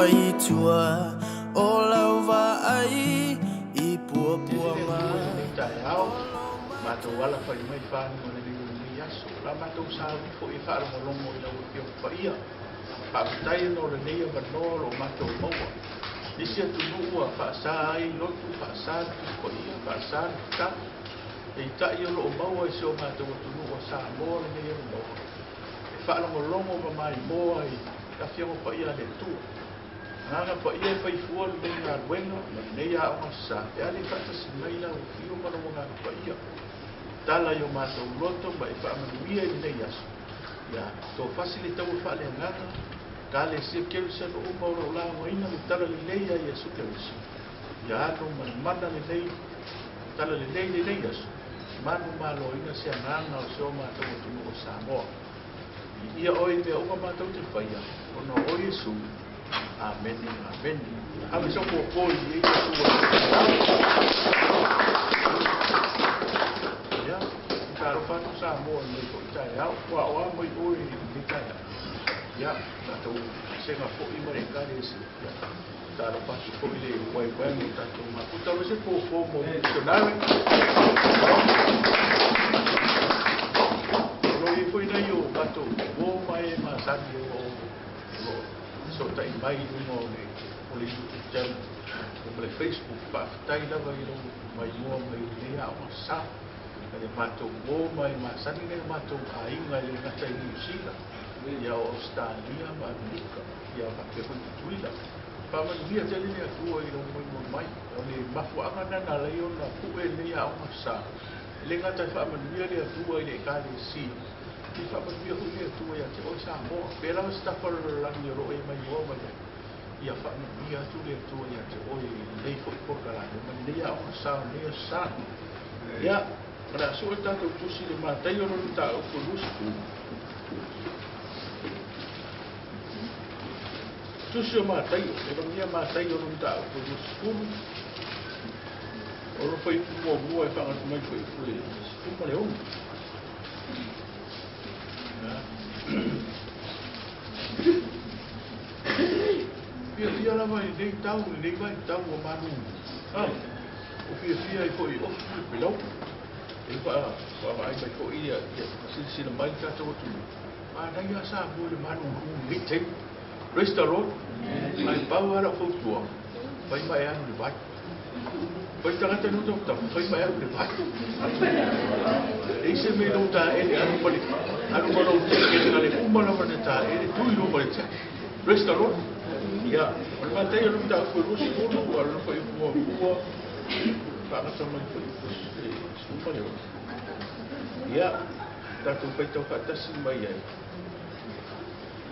mai i tua o lau vaai i puapuaga. Tele le Atua i lenei taeao, matou alafai mai fanua lelei o lenei aso. O la matou sauni foi e faalogologo i lau Afioga Paia. Faafetai ona o lenei avanoa o lo o matou maua. Nisi atunuu ua faasa ai lotu, faasa le Tusi Paia, faasa le tatalo. Peitai o lo o maua i si o matou atunuu o Samoa lenei avanoa e faalogologo ma maimoa i Afioga Paia a le Atua. Agaga Paia e fai fua lenei galuega ma lenei aoga sa pe a le faatasi mai lau Afio ma lou Agaga Paia. Tala i o matou loto ma e faamanuia i lenei aso. Ia tofasi le taua faaleagaga, Ekalesia Kerisiano uma o lo o laugaina le Talalelei ia Iesu Keriso. Ia alu ma le mana lenei Talalelei lenei aso, manumaloina se agaga o si o matou atunuu o Samoa. Viia oe i mea uma matou te faia, ona o oe Iesu. Amene, amene. Ave sau fofo i le Atua. Ia, talofa atu Samoa i lenei foi taeao, ua aoa mai oe i lenei taeao. Ia, tatou sega foi ma le Ekalesia. Ia, talofa atu foi le YYM o tatou mafuta. Alo se fofo mo missionary. O lo o i ai foi nai o matou uo ma e masani o lo o fesootai mai i luga o le o le YouTube channel ma le Facebook. Faafetai lava i lou maimoa mai i lenei aoga sa. Nai a matou uo ma e masani nai o matou aiga e le gata i Niu Sila, ia o Ausetalia ma Amerika, ia faapea foi Tutuila. Faamanuia tele le Atua i lou maimoa mai. O le mafuaaga lena na ala ai ona pue lenei aoga sa. E le gata e faamanuia le Atua i le Ekalesia, e faamanuia foi le Atua ia te oe Samoa. Pea lava se tafa o le lalolagi o lo o e maimoa mai ai, ia faamanuia atu le Atua ia te oe i lenei foi polokalame ma lenei aoga sa o lenei aso sa. Ia, o le a sue le tatou tusi i le Mataio lona mataupu 20. Tusi o Mataio, Ieronia Mataio lona mataupu 20. O lo fuaiupu muamua e faagata mai le fuaiupu e 16. Fiafia lava i lenei tau, i lenei vaitau ua malu. Ua fiafia ai foi i ofi le pelau. E vaavaai mai foi ia silasila mai le tatou atunuu. Manaia Samoa i le malulu i lenei taimi. Praise the Lord. Ae pau lava lau fautua, fai ma e alu i le vai. Fai tagata i lou tafatafa, fai ma e alu i le vai. E i se mea i lou taele, alu ma le, alu ma lou ticket na le uma lava na taele, tu i luma o le ticket. Praise the Lord. Ia, o le Mataio le mataupu e 20, a o le fuaiupu muamua, faagata mai le fuaiupu e 16. Ia, tatou faitau faatasi mai ai.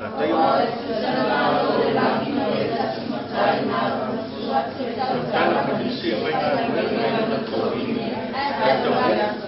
Mataio. Tautala ma nisi e faigaluega i le totogi. Tautala ma nisi e faigaluega.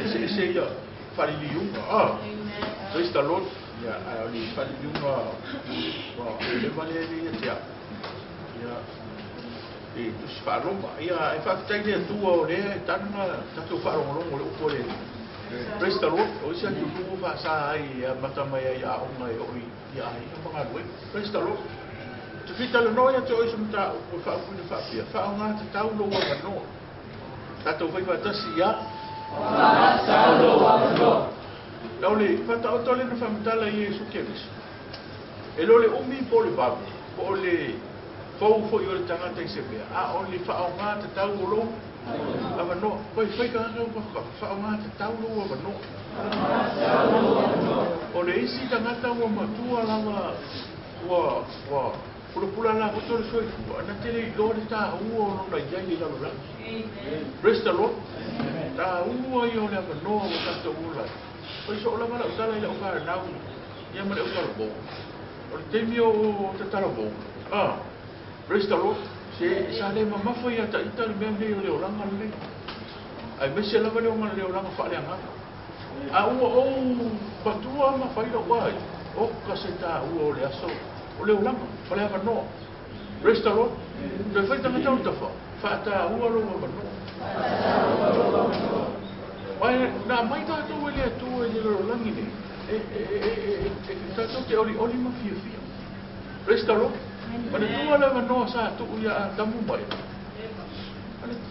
Eseese ia faaliliuga Praise the Lord. Ia, ae o le faaliliuga ua leva lea e le ia te au. Ia, le Tusi Faa-Roma. Ia, ae faafetai i le Atua o lea e taga tatou faalogologo i le upu a le Alii. Praise the Lord. O isi atunuu ua faasa ai e amata mai ai i aoga e oo i aiga ma galuega. Praise the Lord. Ou te fia talanoa ia te oe i se mataupu e faaupuina faapea, Faaaoga tatau lou avanoa. Tatou fai faatasi ia. Faaaoga tatau lou avanoa. O le faataoto lea na faamatala i Iesu Keriso. E le o le umi po o le vave, po o le fou foi o le tagata i se mea, a o le faaaoga tatau o lou avanoa. Fai fai tagata ua kafa, faaaoga tatau lou avanoa. O le isi tagata ua matua lava ua ua pulapula lagoto le soifua, na te le iloa le taua o lona i ai i le lalolagi. Praise the Lord. Taua ia o le avanoa ua tatou ola ai. Fai soo lava lau tala i lau fanau ia ma le autalavou. O le taimi o tatalavou, praise the Lord, se sa le mamafa ia taita le mea lenei o le olaga lenei. Aemaise lava le olaga faaleagaga. A ua ou matua ma fai lou ai, oka se taua o le aso o le olaga ma le avanoa. Praise the Lord. Toe fai tagata o le tafa, faataua lou avanoa. Aua na aumai tatou e le Atua i le lalolagi nei, e, e, e, e, e, tatou te olioli ma fiafia. Praise the Lord. Manatua le avanoa sa tuu ia Atamu ma Eva.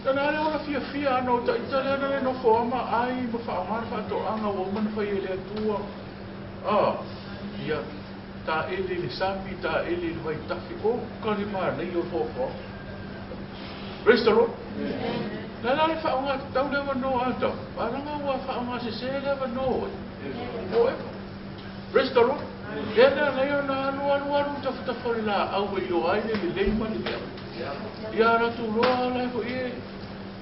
Ana le ola fiafia ana o taita lea na le nofo ama ai ma faaaoga le faatoaga ua uma ona fai e le Atua. Ia, taele i le sami, taele i le vaitafe, oka le manaia o le foafoaga. Praise the Lord. La la le faaaoga tatau le avanoa a Atamu, a leaga ua faaaoga sese le avanoa o Eva. Praise the Lord. Lea na ala ai ona alu alu alu tafatafa o le laau e iloa ai le lelei ma le mea. Ia latou loa la e foi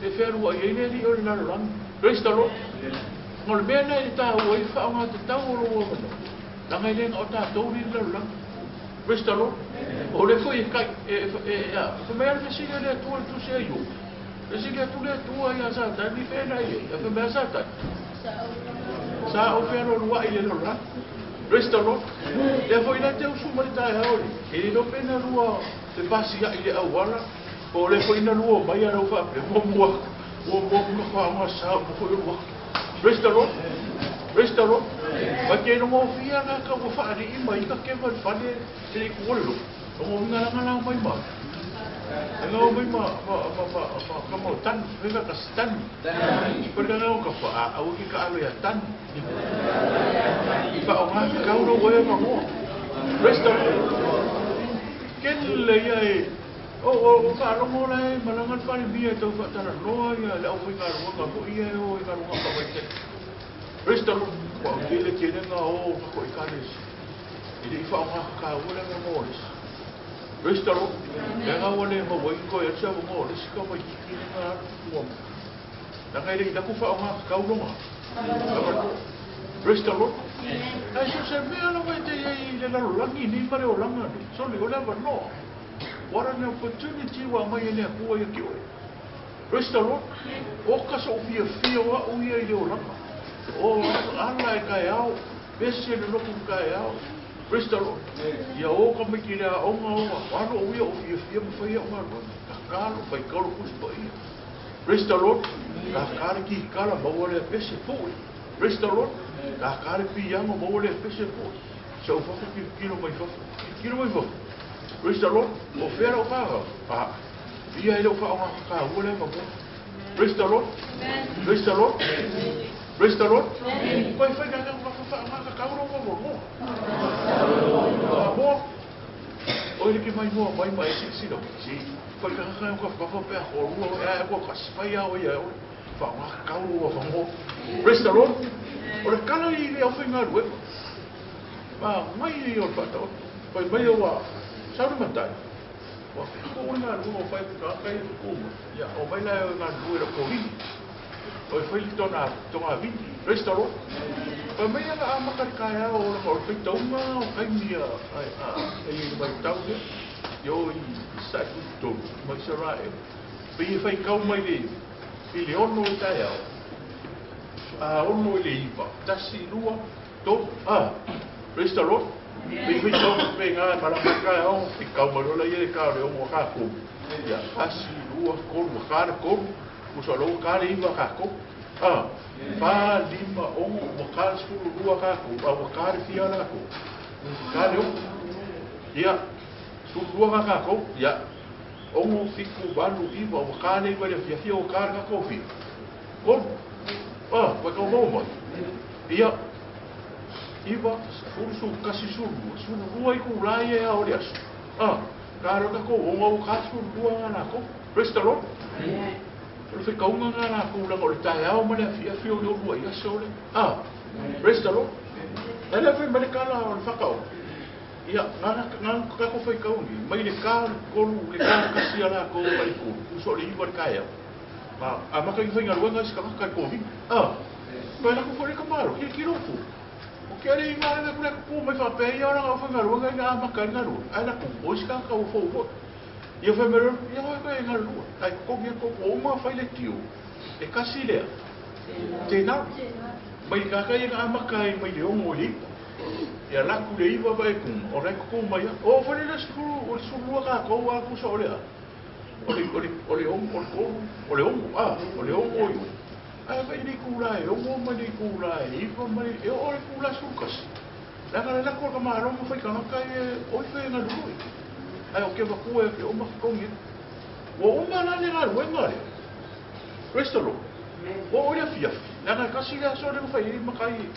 e fealuai ai le alii o le lalolagi. Praise the Lord. O le mea lena e taua ai le faaaoga tatau o lou avanoa, leaga e le na o tatou le lalolagi. Praise the Lord. O le foi e kai, e, e, e, a, fai mai a le fesili a le Atua i le tusi a Iobo. Fesili atu le Atua ia Satani, fea na i ai? A fai mai a Satani, Sa ou fealualuai i le lalolagi. Praise the Lord. Lea foi la te usu mai le taeao le, e le iloa pe na lua fepasia'i i le auala, po o le foi na lua mai a lau faapea, muamua atu, muamua atu ka faaaoga sa uma foi o lua atu. Praise the Lord. Praise the Lord. Ma te logofia la ka ua faalii mai ka keva i le fale e le i tuua le lotu. Logo mai ma ngao mai ma ma ma ma ma ka mau tani, me ka tani. Pare ka ngao ka fa a au ki ka alo ia tani. I fa o ngā kau ro oe ma ngoa. Praise the Lord. Ken le ia e o o o whaalongo la e malanga le whare mia e tau whaatalanoa ia le au whaingaluega foi ia e o i galuega faavaitaimi. Praise the Lord. Ua au tele tele ngā o ka ko i kalesi. E le i whaongakakaua le nga o lesi. Praise the Lord. Lea nga ua le maua ai koe atu se avanoa o le isi ka waititi le nga alu tua mai. Leaga e le i laku whaongakakau longa. Avanoa. Praise the Lord. Ae so se mea lava e te i ai i le lalolagi nei ma le olaga nei. Sole, o le avanoa. What an opportunity ua aumai e le Atua ia te oe. Praise the Lord. Oka so'u fiafia o a'u ia i le olaga. O ala e taeao, pese le lotu i taeao. Praise the Lord. Ia o tamaiti i le aoga o alo o ia o fiafia ma fai a'u galuega. Tatalo, faitau le Tusi Paia. Praise the Lord. Tata le kikala, maua lea pese, pue. Praise the Lord. Tata le piano, maua lea pese, pue. Sau fafo, tilotilo mai fafo. Tilotilo mai fafo. Praise the Lord. O fea lau whāhau? Ah, ia e leo whaongakakaua lea ma mua. Praise the Lord. Praise the Lord. Praise the Lord. Pai whai ka ngā whaangakakau rau wa moa. Moa. O ile ke mai moa mai mai si si lo. Si whai ka ngā ka whakawha pea ho rua e a ko ka spai a o ia o whaongakakau rau wa moa. Praise the Lord. O le kala i le au whai rue. Ma mai i o le whaataoto. Pai mai o wa sauna matai. Ua whiko o ngā rua o whai ka kai e kuma. Ia, o mai lai o ngā rua e korini. O e whai tōna, tōna viti. Praise the Lord. Pai mai ana a makari kai ao o o whai taunga o kaimi a, a, a, e i mai tau lea. I o i sai ku tolu, mai Israel. Pe i whai kau mai le, i le ono i tai ao. A 6 i le 9, 1, 2, 3, a. Praise the Lord. Pe fai tau pe ngā marama ka o i kau mai lola ia le ka o le 6 ka 3. Ia, 1, 2, 3, ka le 3, uso lo ka le 9 ka 3. A, 4, 5, 6, ua ka le 12 ka 3, a ua ka le fia la 3. Ka le 6. Ia, 12 ka ka 3, ia. 6, 7, 8, 9, ua ka le 9 le fia fia ua ka le ka 3 fia. 3. A, ua kau mau mai. Ia, 9, 10, 11, 12, 12 i ku lai e a o le aso. A, ka ro ka ko onga o ka 12 ngā la ko. Praise the Lord. O le whekaunga ngā la ko langa o le tae ao ma le afi afi o le olua i aso le. A, praise the Lord. E le whai mai le kala o le whakao. Ia, ngā ka ko whaikaungi, mai le ka le kolu, le ka kasi a la ko mai le kolu, uso le iwa le kae au. Ma, a maka i whainga luenga i sikanga kai kovi. A, koe la ko whare ka maro, ki ki rofu. O ke are i ngā ranga kura ko mai whapea i ora ngā whainga luenga i ngā maka i ngā rua. Ai la ko, o sikanga ka o fō fō. Ia whai mai ia hoi koe i ngā rua. Ai ko kia ko o uma whai le tio. E kasi lea. Tēnā. Mai ka kai ngā maka i mai le ongo i le ipa. Ia laku le iwa pa e kuma. O rai ko mai a. O whare le suru, o le suru ka kou a kusa o lea. O le, o le, o le ongo, o le kolu, o le ongo, a, o le ongo i o. Ai mai le kula e ongo mai le kula e iwa mai e o le kula sukasi. Langa le lako ka marongo whai kangaka e oi whai ngā rui. Ai o ke wakua e ke oma whakongi. Ua uma la le ngā ruenga le. Praise the Lord. Ua o le fiafi. Langa kasi le aso le whai i makai.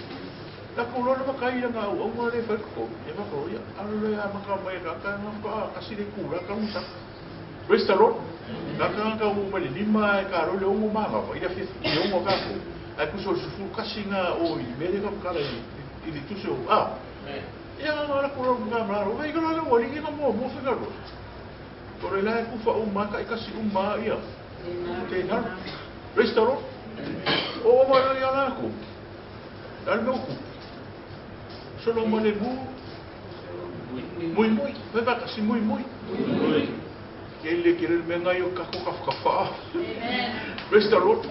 Lako lola makai la ngā au au le whai koko. E whako ia. Alo le a maka mai ka ka ngā whaka kasi le kula ka musa. Praise the Lord. Ka ka ka u mai le lima e ka ro le ongo manga. I le fiafi i ongo ka ko. Ai kuso le sufuru kasi ngā o i mere ka kara i le tuse o. A. Ia ngā lako ro ngā mara. Wai ka la wali i ngā mua mua whai ro. Ko re lai kufa o maka i kasi uma ia. Tēnā. Praise the Lord. O o mai ia lako. Al meu ku. Solo mo le mu. Mui mui. Vai va kasi mui mui. Ke le ke le menga yo ka ko ka whakawha. Praise the Lord.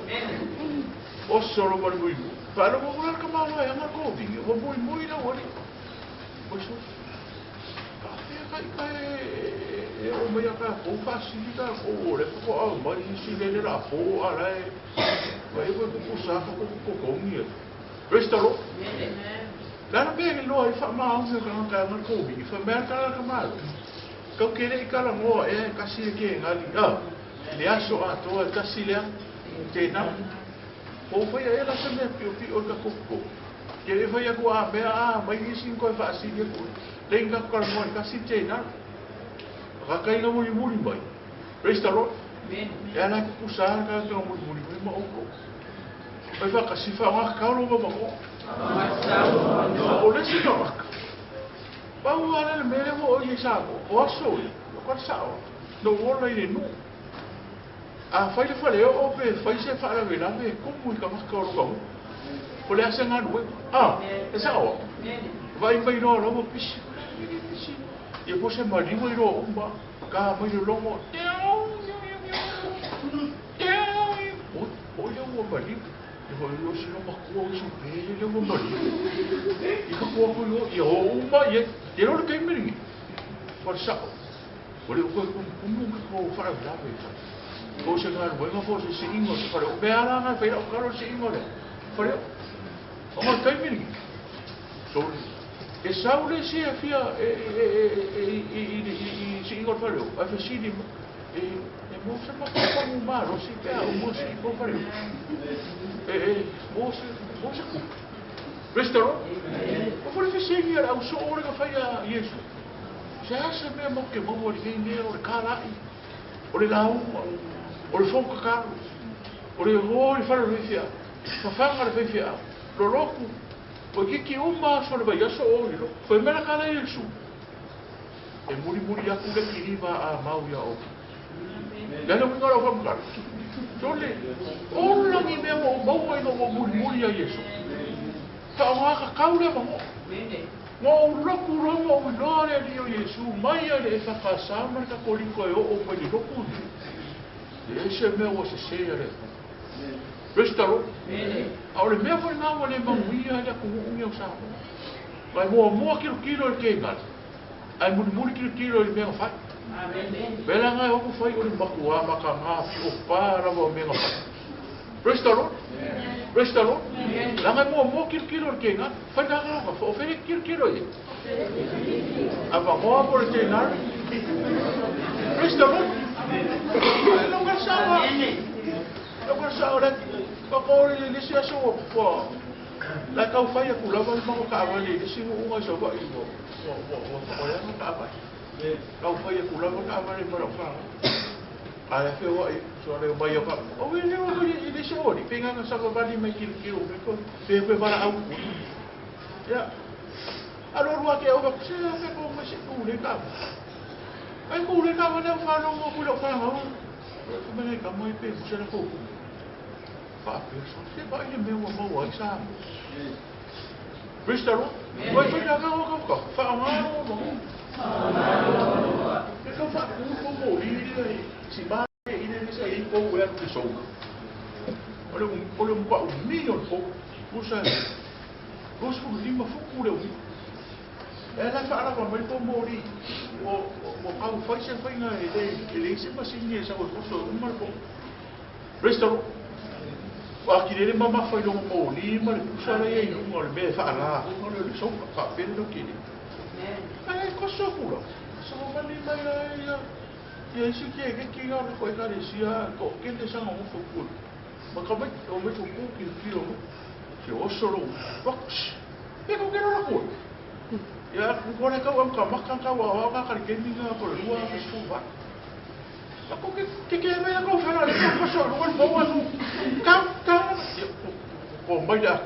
O solo mo le mui mui. Pa lo mo ka malo e anga ko vingi. O mui mui la wali. O so. Ka fea ka i ka e o mai ka ko whasiri ka ko o le ko au mai i si le la po ala e. Wa e ko ko sa ko ko ko ko ngi. Praise the Lord. La pe le loa i wha maunga ka ngā ngā ko vingi. Wha mea ka ka malo. Kau kere i kala ngoa e kasi e ke ngali. A, le aso a toa e kasi lea. Tēnā. O whai e la se mea pio pio ka koko. Ke e whai aku a mea a mai i sin koe whaasiri e koe. Le inga kala ngoa kasi tēnā. Ka kai ngā muri muri mai. Praise the Lord. E ala kuku sa ka ngā muri muri mai ma oko. Pai whakasi wha ngā kauro ma mako. O le si ka waka. Pau ala le mere mo o i sa ko. O aso i. O ka sao. No ola i le nu. A whai le whare o pe whai se whaara we la me kumu i ka waka o roka hu. Ko le asa ngā rue. A, e sao. Vai mai roa roa pisi. Pisi. Ia po se mariwa i roa umba. Ka mai le longo. O ia ua mariwa. Ia hoi o sino makua o iso pele le ua mariwa. I ka kua kui o. Ia o umba. Ia te rora kei miringi. Whare sao. O le ukoe kumu ka ko whara lawe i whare. Ko se ngā ruenga fo se se ingo se whare. O mea ala ngā whaira o karo se ingo le. Whare o. O ngā kei miringi. So, e sau le se a fia e se ingo le whare o. Ai whasiri mo. E mo se makapangu maro si pea o mo se ingo whare o. E mo se kupu. Praise the Lord. O whare whasengi ara au so ore ka whai a Yesu. Se asa mea mo ke maua le kei mea o le kāla'i, o le lauma, o le whaukakaro, o le hoa le whare whaiwhia, whawhanga le whaiwhia, loloku, o kiki uma aso le vai aso o le lo, whai mera kāla Yesu. E muri muri aku le kiriwa a mau ia o. Lele winga rau whamukara. Tole, o langi mea o maua ino o muri muri a Yesu. Ta o ngā kakau le mango. Ngā o loku rongo o iloa le ali o Yesu, mai a le e whakasa mai ka koliko e o o mai le loku ni. Le ese mea ua se se a le. Praise the Lord. A o le mea foi lena ua le manuia ai le atunuu nei o Samoa. Aua e muamua tilotilo i le kegali, ae mulimuli tilotilo i le mea na fai. O le mea la lena e o atu fai o le matua mataga piopa lava o mea na fai. Praise the Lord. Praise the Lord. Leaga e muamua tilotilo i le kegali. Fai la o fea le tilotilo i ai. Avanoa po le kenali. Praise the Lord. E lau ka sao. Lau ka sao le pa ko le le sia so ua la kau fai aku lava le mango ka avale le si unga so ba i mo mo mo mo le ka avale. Kau fai aku lava ka avale mo lau fa. A le fe wa i so le mai o ka. O we le o le le so ni pe nga sa ba ni mai ki ki o me ko pe pe bara au. Ya. Alo rua ke o ka se fe ko mo se ku le ka. Ai ku le ka va le fa no mo ku le fa ha. Ko me ka mo pe mo se la ko. Fa pe so se ba ile me ua mau ai sa. Praise the Lord. Wai fai ka ka ka ka. Fa ma ro mo. E ka fa ku ko mo i le si ba i le se i ko we ku so. O le o le pa o mi o ko. Ku sa. Ko su lima fu ku le o. E la fa la mai ko mo ri. O o ka fai se fai na e le se masini e sa ko so o mar ko. Praise the Lord. Wa ki le mama fai lo mo li ma le pusa le i lunga le me fa la o le so fa pe lo ki le. Ai ko so ku lo. So ma ni mai la ya. Ya si ke ke ki ga ko ka le sia ko ke le sa ngo fu ku. Ma ka mai o me ku ki ki o. Si o so lo. Box. E ko ke lo ku. Ya ku ko le ka o ka ma ka ka wa ka ka ke ni ga ko le wa ko su ba. Ako ke ke ke me ko fa le ko so lo mo wa su. Ka ka ko mai da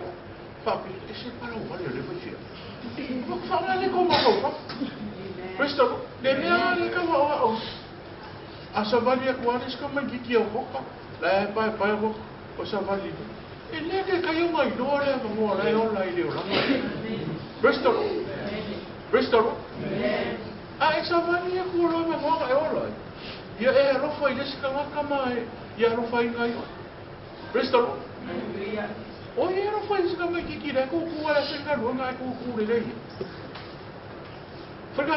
fa pe e se para o le le fa. Ko fa le ko ma ko fa. Praise the Lord. Le mea le ka wa o. A sa vali ko aris ka mai ki ki o ko ka. La e pa pa ko o sa vali. E le ke ka yo mai no le mo la o la ile o la. Praise the Lord. Praise the Lord. A e sa vali ko lo ma mo e o la. Ia e alofa i le sika ma e ia alofa i ngai. Praise the Lord. O ia alofa i sika mai ki le ko ku ala se ka lunga ko ku le le. Fa ka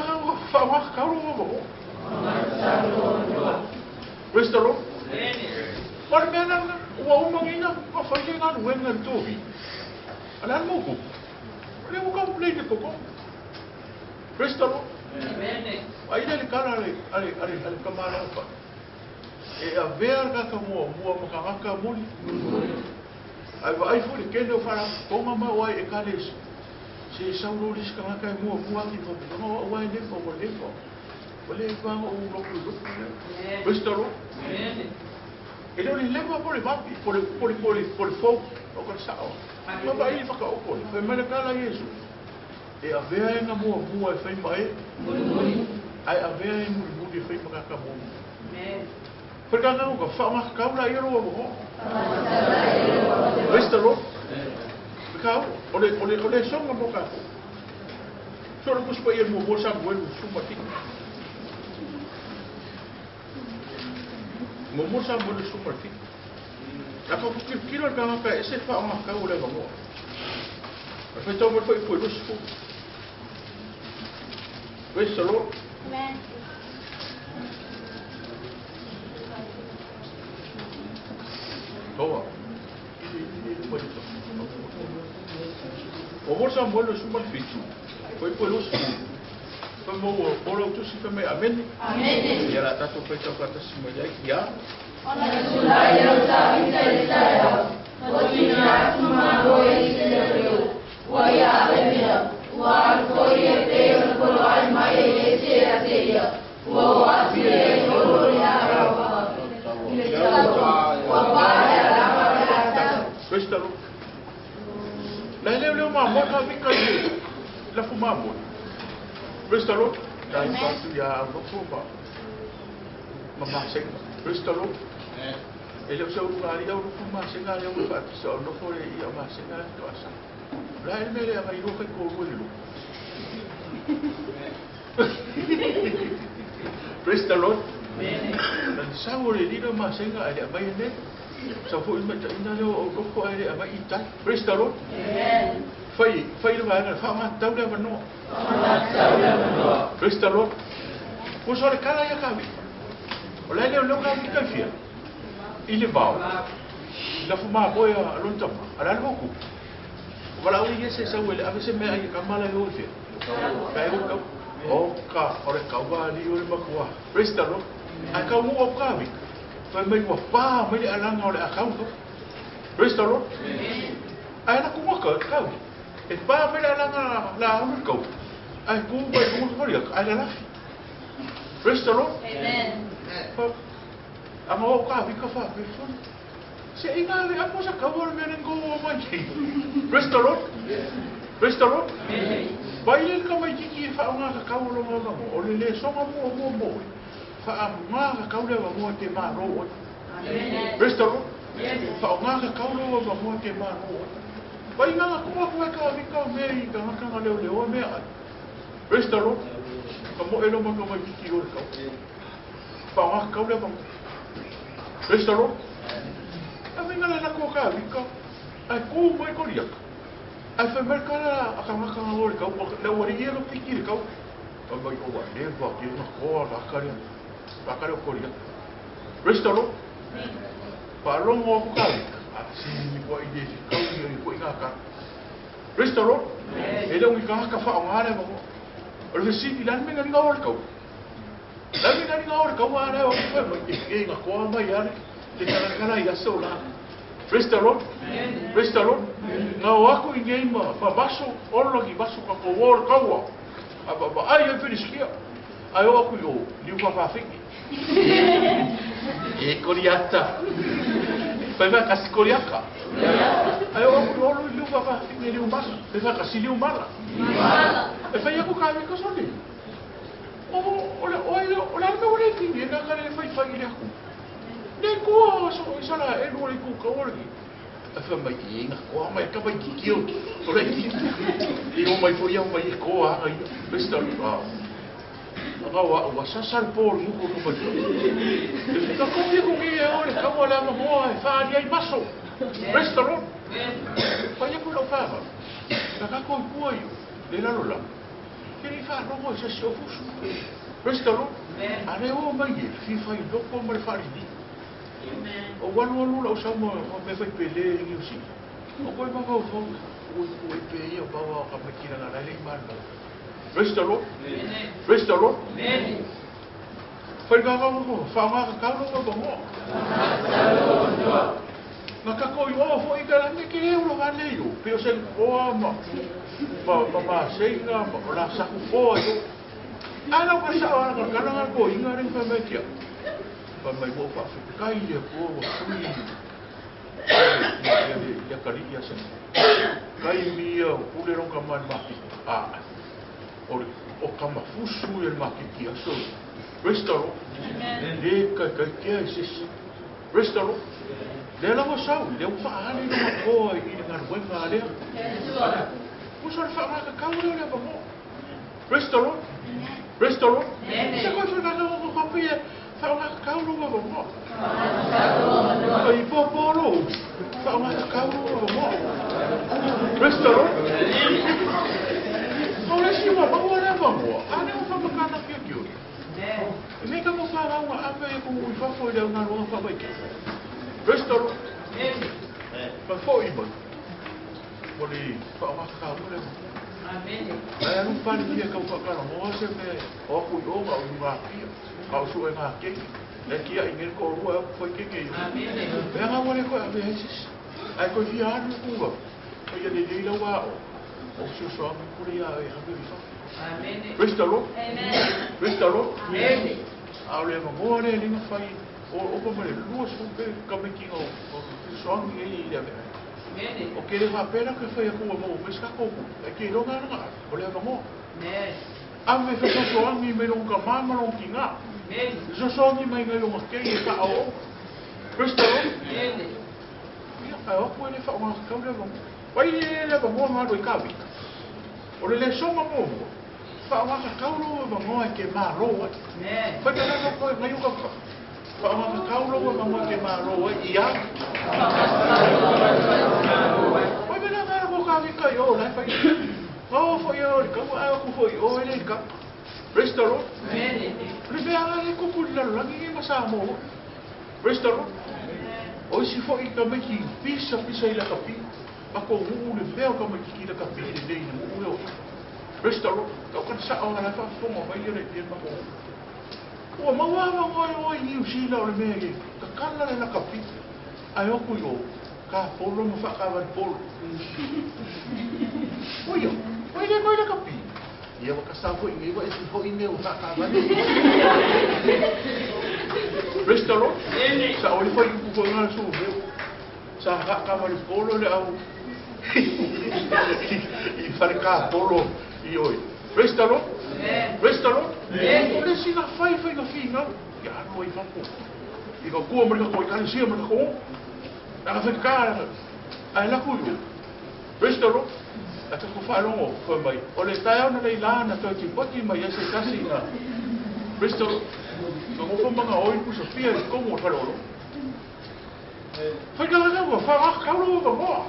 fa wa ka ro mo. Praise the Lord. Mar me na ua o mangina ma fa le nga luenga tohi. Ala mo ku. Le mo ka play le koko. Praise the Lord. Ai le kala ale ale ale ale kamala pa. E a ver ka ka mo mo mo ka ka moli. Ai vai fu le kendo fara tonga ma wai e kales. Se saulo lis ka ka mo mo ki fo no wai le fo le fo. Le fa o lo ku lo. Praise the Lord. E le le po le vapi po le po le po le po le fo o ka sa o. Ma vai fa ka o ko. Fe me le kala Yesu. E a vea nga mua mua e whai mai. Ai a vea e muri muri e whai makaka mua. Whai ka ngau ka wha kaula i roa mo. Praise the Lord. Kau o le o le o le songa mo ka. So lo kuspa i mo mo sa mo suma ti. Mo mo sa mo suma ti. La ka ki kilo ka ka e se wha nga kau le mo. Whai tau mo whai pui lusu. Praise the Lord. Amen. Toa. O mo sa mo le suma fitu. Foi pui lusu. Foi mo o lo tu si me amen. Amen. Ya la tato foi tau kata si mo ya ya. Ona sula ya sa ita ita ya. O tina suma o ite yo. Wa ya le wa ko ye te ko lo ai mai ye se ya se ya wa wa si ye ko lo ya ra wa wa pa ya la ma ya ta. Praise the Lord. La le le ma mo ka vi ka ye la fu ma mo. Praise the Lord. La pa tu ya lo fu ba. Ma ma se. Praise the Lord. E le so u ari au fu ma se ga le u fa so no fo le ia ma se ga to asa. La e me le ai ro fe ko ro le. Praise the Lord. La sa o le lilo ma se ga le mai ne. Sa foʻi le maitaʻina lea o loko ae le agai i tai. Praise the Lord. Amen. Fai, fai le vaega, faaaogatatau le avanoa. Faaaogatatau le avanoa. Praise the Lord. Ua so le kala ia kavika. O la e leoleo kavika i fia? I le vao. I lafu mamoe a lona tama. A le a le moku? O valaau ia se sau e le ave se meaai e kama la e o i fea? Ka e o i kau. O ka, o le kaua alii o le makua. Praise the Lord. Ae kau mo au kavika. Fai mai ua pā mai le alaga o le a kau kau. Praise the Lord. Ae la ku waka kau. E pā mai le alaga la alu i kau. Ae ku mai ku waka kori ae la lafi. Praise the Lord. Amen. Fa, anga o ka vika fa pe fun. Se inga le apo sa kau o le mea nengo o mai nei. Praise the Lord. Praise the Lord. Vai le ka mai kiki e whaonga ka kau o longa mango. O le le songa mo o mo mo. Whaonga ka kau le wa te maro o. Amen. Praise the Lord. Whaonga ka kau le wa mo te maro o. Vai ngā kuma kua ka vika o mea i ka ngaka ngā leo leo mea ai. Praise the Lord. Ka mo elo maka mai kiki o le kau. Whaonga ka kau le wa mo. Praise the Lord. A me ngā lako ka vika. Ai ku mai koriaka. Ai whai mai kara a ka ngaka ngā o le kau. Le wari ia lo piki le kau. Ai mai o wa lewa ki ngā koa la kare. La kare o koriaka. Praise the Lord. Whaalongo aku ka vika. A si ni kua i le kau i o i ngā kara. Praise the Lord. E le ungi ka haka wha o ngā rea mo. O le fesili, le ane me ngā o le kau. Le ane me ngā o le kau a rea o koe mai. E ngā koa mai are. Te karakara i aso la. Praise the Lord. Praise the Lord. Ngā o aku i ngei ma, ma maso, olo ki maso ka ko o le kaua. A ma, ma ai ai whiriskia. Ai o aku i o, liu whawhawhingi. E koriata. Pai wha kasi koriaka. Ai o aku i olo i liu whawhawhingi liu mala. Pai wha kasi liu mala. E whai aku ka wika sone. O, o le, o le, o le alme o le tini, e ngā kare whai whai i le aku. Ne kua so i sala e lua i ku ka ore ki. E whai mai i ngā koa mai ka mai ki kio. O le ki. I o mai fo ia mai e koa anga ia. Mr. Wow. Anga wa wa sasal pol muku no mai. E fika ko ki ko ki e ore ka wala ma moa e whaari ai maso. Praise the Lord. Whai aku lau whaava. Ka ka koi kua i le lalo la. Kiri wha rongo e sasi o fusu. Praise the Lord. A re o mai e fifa i loko ma le whaari ni. O walu alu lau sau ma me whai pele i ngiu si. O koe mawau fau. O koe pe ia bawa ka mai kira ngā laile i māna. Praise the Lord. Praise the Lord. Whai ngā ngā ngā wha ngā ka kau ngā ngā. Ngā kako i o fo i ka lange ke leo lo ngā leo. Peo se koa ma ma ma ma seinga ma o la saku koa i o. Ai lau ka sao ana ka kana ngā ko inga ring whai mai kia. Whai mai mo wha kai le koa wa sui. Ia kari ia se. Kai mia o pule ronga mai maki. A. O ka mafusu e le makiki aso. Praise the Lord. Le kai kai kea i sisi. Praise the Lord. Le lawa sau, le u whaale no makoa i le ngaruenga a lea. Usa le whaangaka kau leo lea mangoa. Praise the Lord. Praise the Lord. Se koe whaangaka o ko pia, whaangaka kau leo mangoa. Ai pōpō lo, whaangaka kau leo mangoa. Praise the Lord. No le si wa mangoa lea mangoa. A lea o whamakana kia ki ori. E me ka mo whaangaunga ape e ku ui whafo i leo ngā roa whamaike. Praise the Lord. Ma fo i mai. Mo le whaangaka kau leo mangoa. Ai anu pari kia kau whakara moa se me o aku i o ngā o ngā kia. Ka o sue ngā kei. Le kia i ngere ko rua e whai keke i. Mea ngā wale koe a me hesis. Ai koe hia anu kunga. Ko ia le leila wā o. O sio so amu kore ia e hape i wha. Praise the Lord. Praise the Lord. A o le mangoa le linga whai o opa ma le lua supe ka meki ngau. O so angi e i le ame. O ke le whapera ke whai aku mo me ska ko ku. E ke ronga nga o le mangoa. Ame whai so angi me ronga mama long ki ngā. So so angi mai ngai ronga ke e wha o. Praise the Lord. Ia kai o koe le wha o ngā kau le mangoa. Wai le le mangoa ngā roi ka wika. O le le songa mō mua. Wha o ngā kau lo mangoa e ke mā rō ai. Whai ka ngā koe ngai uka ka. Whaongakakau laua mangoa ke malo ai ia. Oi mena ngā ko ka vika i o lai whai. O fo i o le kau a ku fo i o e le ka. Praise the Lord. Le mea nga le kupu le lalolagi e ma sa mo. Praise the Lord. O isi fo i ka meki pisa pisa i la kapi. Ma ko uu le mea o ka meki ki la kapi le nei na uu e o. Praise the Lord. Kau kan sa o nga la whaafonga mai le e ma ko. Ua maua ma ngoi o i New Zealand o le mea e ka kala le la kapi. Ai o kui o ka polo ma whakawari polo. Oia, oi le ngoi le kapi. Ia waka sa fo i ngei wa e si fo i mea o whakawari. Praise the Lord. Sa o le fai upu fo ngā su meo. Sa whakawari polo le au. I whare ka polo i oi. Praise the Lord. Praise the Lord. O le sina whai whai nga whingau. Ia anu ai whapo. I ka kua marika ko i kalesia marika ko. Naka whai ka ai laku iu. Praise the Lord. A te ko whaalongo whai mai. O le tae au na lei la na toi tipoti mai e se kasi nga. Praise the Lord. Ka ngofo manga oi pusa pia i kongo o whare olo. Whai ka ngā wha wha kauro o moa.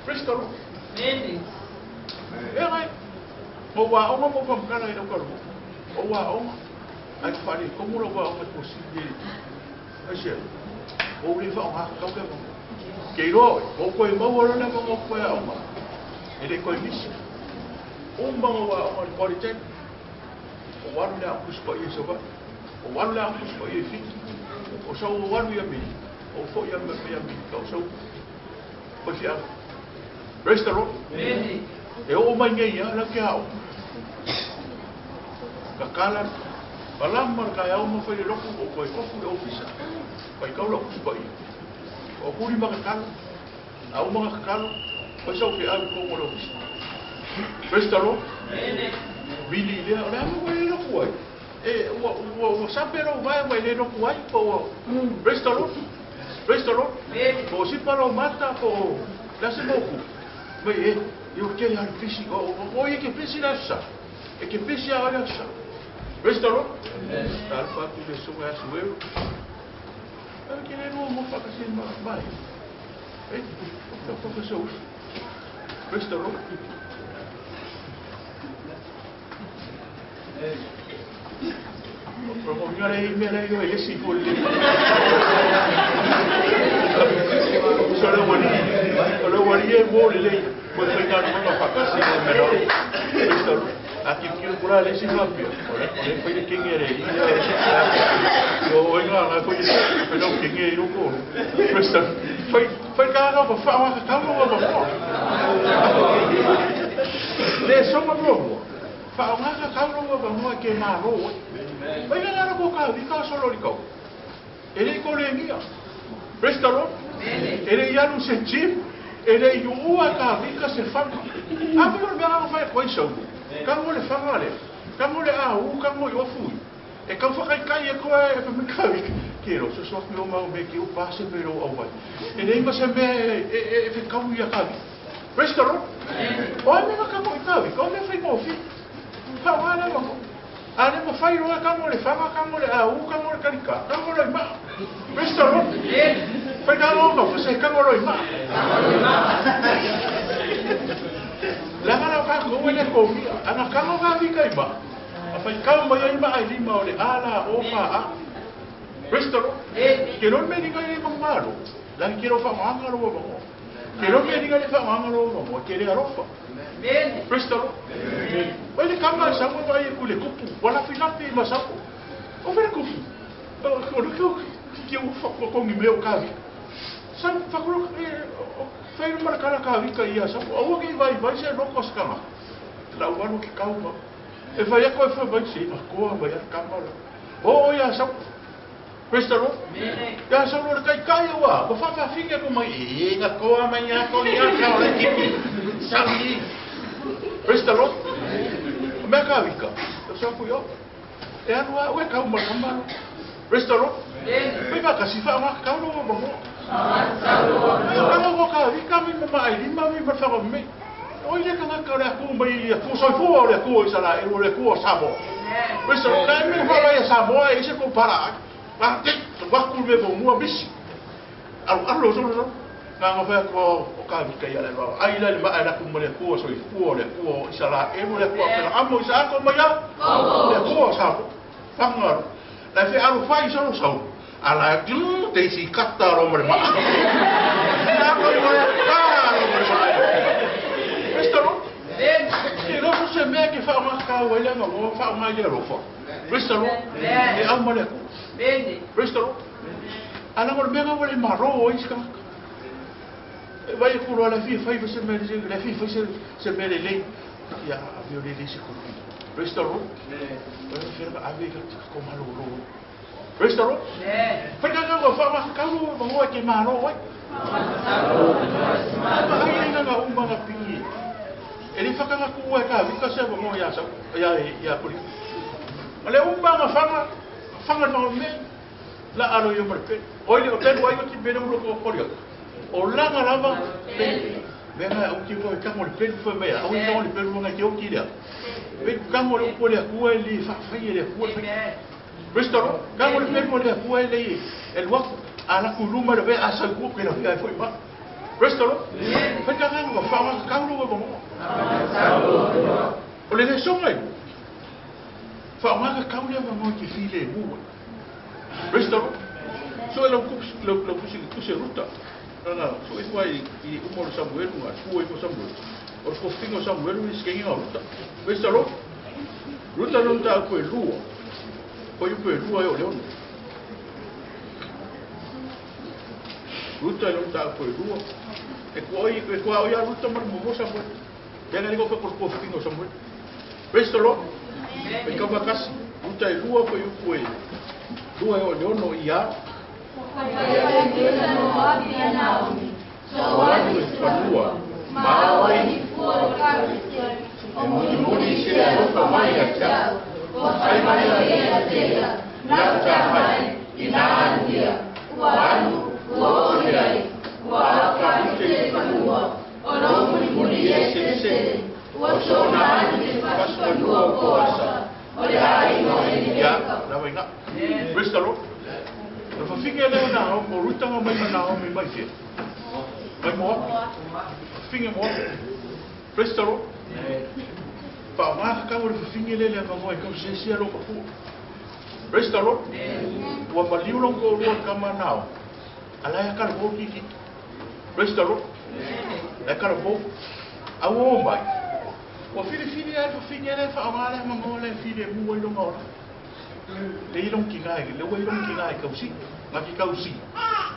Praise the Lord. E ngai. Mo wā onga mo whamkana i au karu. O wā onga. Ai te whare kongo la wā onga ko si e. Ai se. O uri wha onga kau ke mo. Ke roa oi. O koe maua rana mo koe a onga. E le koe misi. O manga wā onga le quality. O waru le au kusipa i e sawa. O waru le au kusipa i e fiti. O sau o waru ia mi. O fo ia me ia mi. Ka o sau. Koe fi au. Praise the Lord. E o mai nei ia la ke au. Ka kala palama ka au ma fai loku o koe kofu le ofisa. Pai kau la kusipa i. O kuri maka kalo. Au maka kalo. Pai sau ke au kongo le ofisa. Praise the Lord. Vili lea o le ama koe le loku ai. E ua sape rau vai mai le loku ai po ua. Praise the Lord. Praise the Lord. Po sipa rau mata po la se moku. Mai e i o kele hari pisi. O i ke pisi la sa. E ke pisi a ole sa. Praise the Lord. Alfa tu le songa asu. Ai ke le mo whakasi mai. E ka whakasa usu. Praise the Lord. O mio le mea le o esi fo le. So le wali, o le wali e mo le le. Ko te ngā no whakasi o mea. Praise the Lord. A ki ki kura le si hapia. O le fai le kingi re. O ngā ngā ko i fai no kingi i roko. Praise the Lord. Fai ka ngā wha wha ka mo wa mo. Le songa mo. Wha ngā ka kauro wa mo ke mā ro. Mai ngā ko ka vi ka solo ri kau. E le ko le ngia. Praise the Lord. E le ialu se chip. E le iua ka vi ka se fanga. A mi o le mea whai koe sau. Ka mo le fanga le. Ka mo le a u ka mo i ofu. E kau whakai kai e koe e whamika vi. Ke ro so so ki o mau me ki o pase me ro au vai. E nei ma se mea e whekau ia ka vi. Praise the Lord. O ai mea ka mo i ka vi. Ka o mea whai mō fi. Ka o ana mo. Ane mo whai roa ka mo le fanga ka mo le a u ka mo le karika. Ka mo le ma. Praise the Lord. Whai ka ronga fa se ka mo le ma. La ngana ka ko le ko mi. Ana ka mo ka vi kai ma. A whai kau mai ai ma ai lima o le ala o fa a. Praise the Lord. Ke ro me ninga le mangalo. La ke ro fa mangalo o mo. Ke ro me ninga le fa mangalo o mo. Ke le arofa. Praise the Lord. Oi le kama sa mo ai ku le kupu. Wala filapi ma sa ko. O fere kupu. O le ku ki o fa ko ngi me o ka vi. Sa fa ko fai ma kala ka vi ka ia sa. O ke vai vai se loko skama. La wanu ki kau ma. E vai ko e fa vai se ma ko vai a kama. O ia sa. Praise the Lord. Ia sa lo kai kai wa. Ko fa fa finga ko mai e nga ko mai ia ko ia ka o le kiki. Sa ni. Praise the Lord. Mea ka vika. Sa ku yo. E anu a ue kau ma kama. Praise the Lord. Pei ka kasi fa ma kau lo mo mo. Ka mo ka vika mi ma ai lima mi ma fa me. O ile ka ka le ku mai ku soi fo le ku i sala e le ku sa mo. Praise the Lord. Le me fa ia Samoa e se ko para. Ma te wa ku me mo mua misi. Alu alu so so. Nga nga fa ko o ka vi ka ia le va. Ai le ma ala ku mo le ku so i ku le ku i sala e mo le ku pe amo i sa ko ma ia. Le ku sa. Fanga. La fe alu fai so so. Ala tu te si kata ro mo le ma. Na ko mo le ka ro mo le ma. Praise the Lord. Ke lo se mea ke wha ngā kau ele ngā ngā wha ngā ile rofa. Praise the Lord. E au ma le ku. Praise the Lord. Ana ngā mea ngā wale maro o iska. E vai e kuro ala fia whai se mea le fia whai se mea le lei. Ia a vio le lei se kuro. Praise the Lord. Wai e whira ave ka ko malo ro. Praise the Lord. Whai ka ngā wha ngā kau ma ngoa ke maro wai. Ma ai ngā ngā umanga pingi. E le whakanga kua e ka vika se mo ia sa ia ia puri. Ma le umanga whanga whanga no me la alo yo marpe. Oi le hotel wai ki bere ulo ko koria. O langa lava pe me o ki ko ka mo le pe fo me a o ka le pe mo nga ki o ki le. Pe ka mo le ko le kua le fa fa le kua. Restoro ka mo le pe mo le kua le el wa ala kuluma le a sa ku ke la fi fo ma. Restoro. Fa ka nga fa ka lo mo. O le le songa. Fa nga ka le mo ki fi le mu. Restoro. So lo ku lo lo ku si ku se ruta. Na so i foi i o mo Samuel mo ku i Samuel. O ko fingo Samuel i skengi o ruta. Restoro. Ruta non ta ku lua. Ko i ku lua e o leon. Ruta non ta ku lua. E ko i ko o ia ruta mar mo Samuel. Venga digo foi por ko fingo Samuel. Praise the Lord. E ka bakasi ruta e lua foi o ku e. Lua e o leon no ia. Praise the Lord. Na whafinge leo nā o rutanga mai ma nā o me mai whia. Mai moa. Whafinge moa. Praise the Lord. Wha ngā kau le whafinge lele a mangoa i kau se sia lo kapua. Praise the Lord. Ua maliu long ko rua kama nā o. Ala ia kala mō kiki. Praise the Lord. E kala mō. Au o mai. Ua whiri whiri ai whafinge lele wha ngā lea mangoa le whiri e mua i longa ora. Le ilong ki ngai, le ua ilong ki ngai kausi, ngā ki kausi.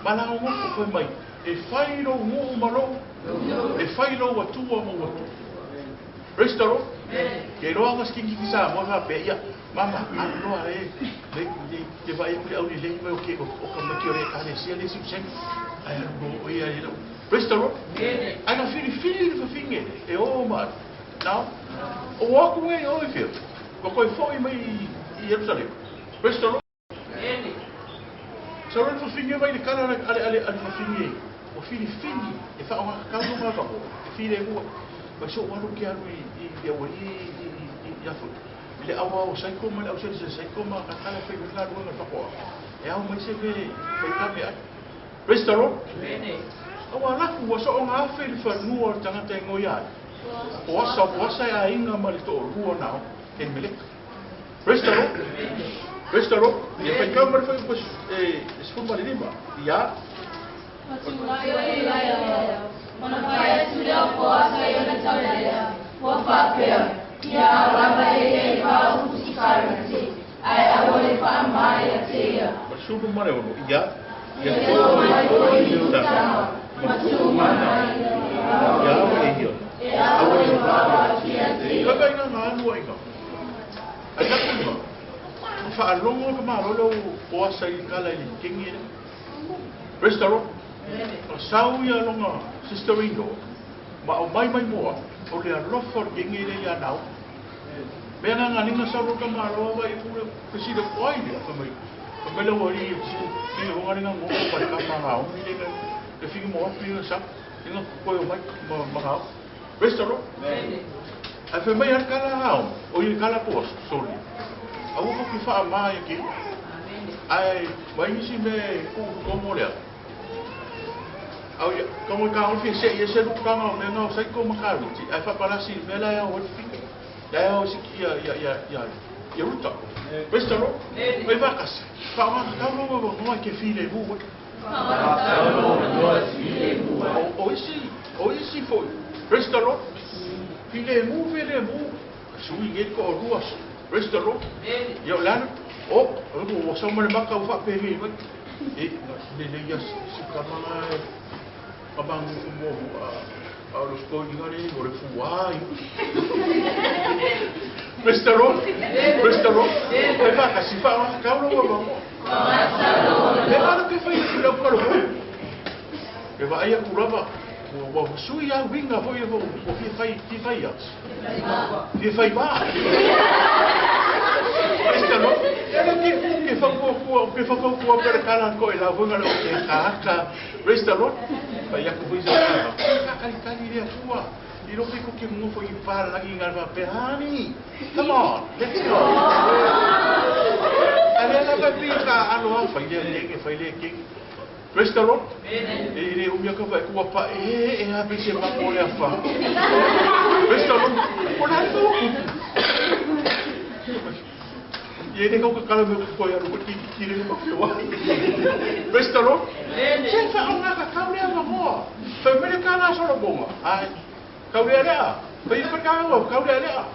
Ma la ngo ko mai, e whai lo mo malo, e whai lo atua mo atua. Praise the Lord. Ke roa nga skingi ki sa mo ha pe ia, mama aloa e, le le te vai ku au le mai o ke o ka mai o le ka le sia le si sen. Ai ro o ia le. Praise the Lord. Ai na fili fili le finge e o ma. Now, o aku e o i feel. Ko koi foi mai i Jerusalem. Praise the Lord. So le finge vai le kala ale ale ale finge. O fili fili e fa o ka no ma ka e fili e mua. Ma so walu ke alu i i o i i afu. Le awa o sai ko ma le au se sai ko ma ka kala fe nga lu nga fa ko. E au mai se fe fe ka me ai. Praise the Lord. Awa la ku so nga fe le fa nu o tangata e ngoia. O asa e ainga ma le to rua nao e melek. Praise the Lord. Praise the Lord. E fai ka mar fai pos e sfuma le lima. Ia. Masubu mare ono. Ia. Ia to i uta. Masubu ia o e ia. Awa e ia. Ka ina ngā anua inga. Ai ka kunga. Whaalongo ka malolo o asa i kala i kingi le. Praise the Lord. O sau ia longa sister-in-law. Ma o mai mai moa. O le alofa o kingi le ia nau. Mea ngā ngā ninga sau ka malolo wa i kure pesida koai le. Whamai. Whamai le wari i ki honga ninga ngongo pa ka mga o ni le le fingi moa pinga sa. Ninga koe o mai ma ngao. Praise the Lord. Ai fai mai a le kala ao, o i le kala po soli. A ua ki wha maa ia ki. Ai, mai isi me ku komo lea. Au ia, komo ka o fia se ia se luka ngau me ngau sai ko makaru. Ai whapalasi me la ia o fi. La ia o siki ia ia ia ia ia ruta. Praise the Lord. Mai whakasi. Wha maa kau no wa mo ke file mu. O isi, o isi foi. Praise the Lord. File mu, file mu. Sui nge ko o ruas. Praise the Lord. Ia o lana. O, o sa mo le maka o fa pe hi mai. E le le ia si kamanga kamangu mo a o los ko ingare o le fuai. Praise the Lord. Praise the Lord. E fa ka si fa ka lo wa mo. E ala ke fai ku la ko lo. E va ai ku lava. Ua sui a winga foi o fia fai fia fai ia. Fia fai ba. Praise the Lord. Ela ke fa ko ke fa ko per kala ko e la winga lo ke ka ka. Praise the Lord. Fai aku foi sa ka ka ka ni le fua. I lo ke ko ke mo foi pa la ngi ngal pa pe hani. Come on, let's go. Ale la pa pi ka alo fai le ke fai le ke. Praise the Lord. E le umia ka vai kua pa e e ha pe se ma ko le afa. Praise the Lord. O la fo. Ye ne ko ka kala me ko ya ro ki ki le ma fi wa. Praise the Lord. Se fa o nga ka ka le ma mo. Fa me le ka la so lo bonga. Ai. Ka le le a. Fa i fa ka o ka le le a.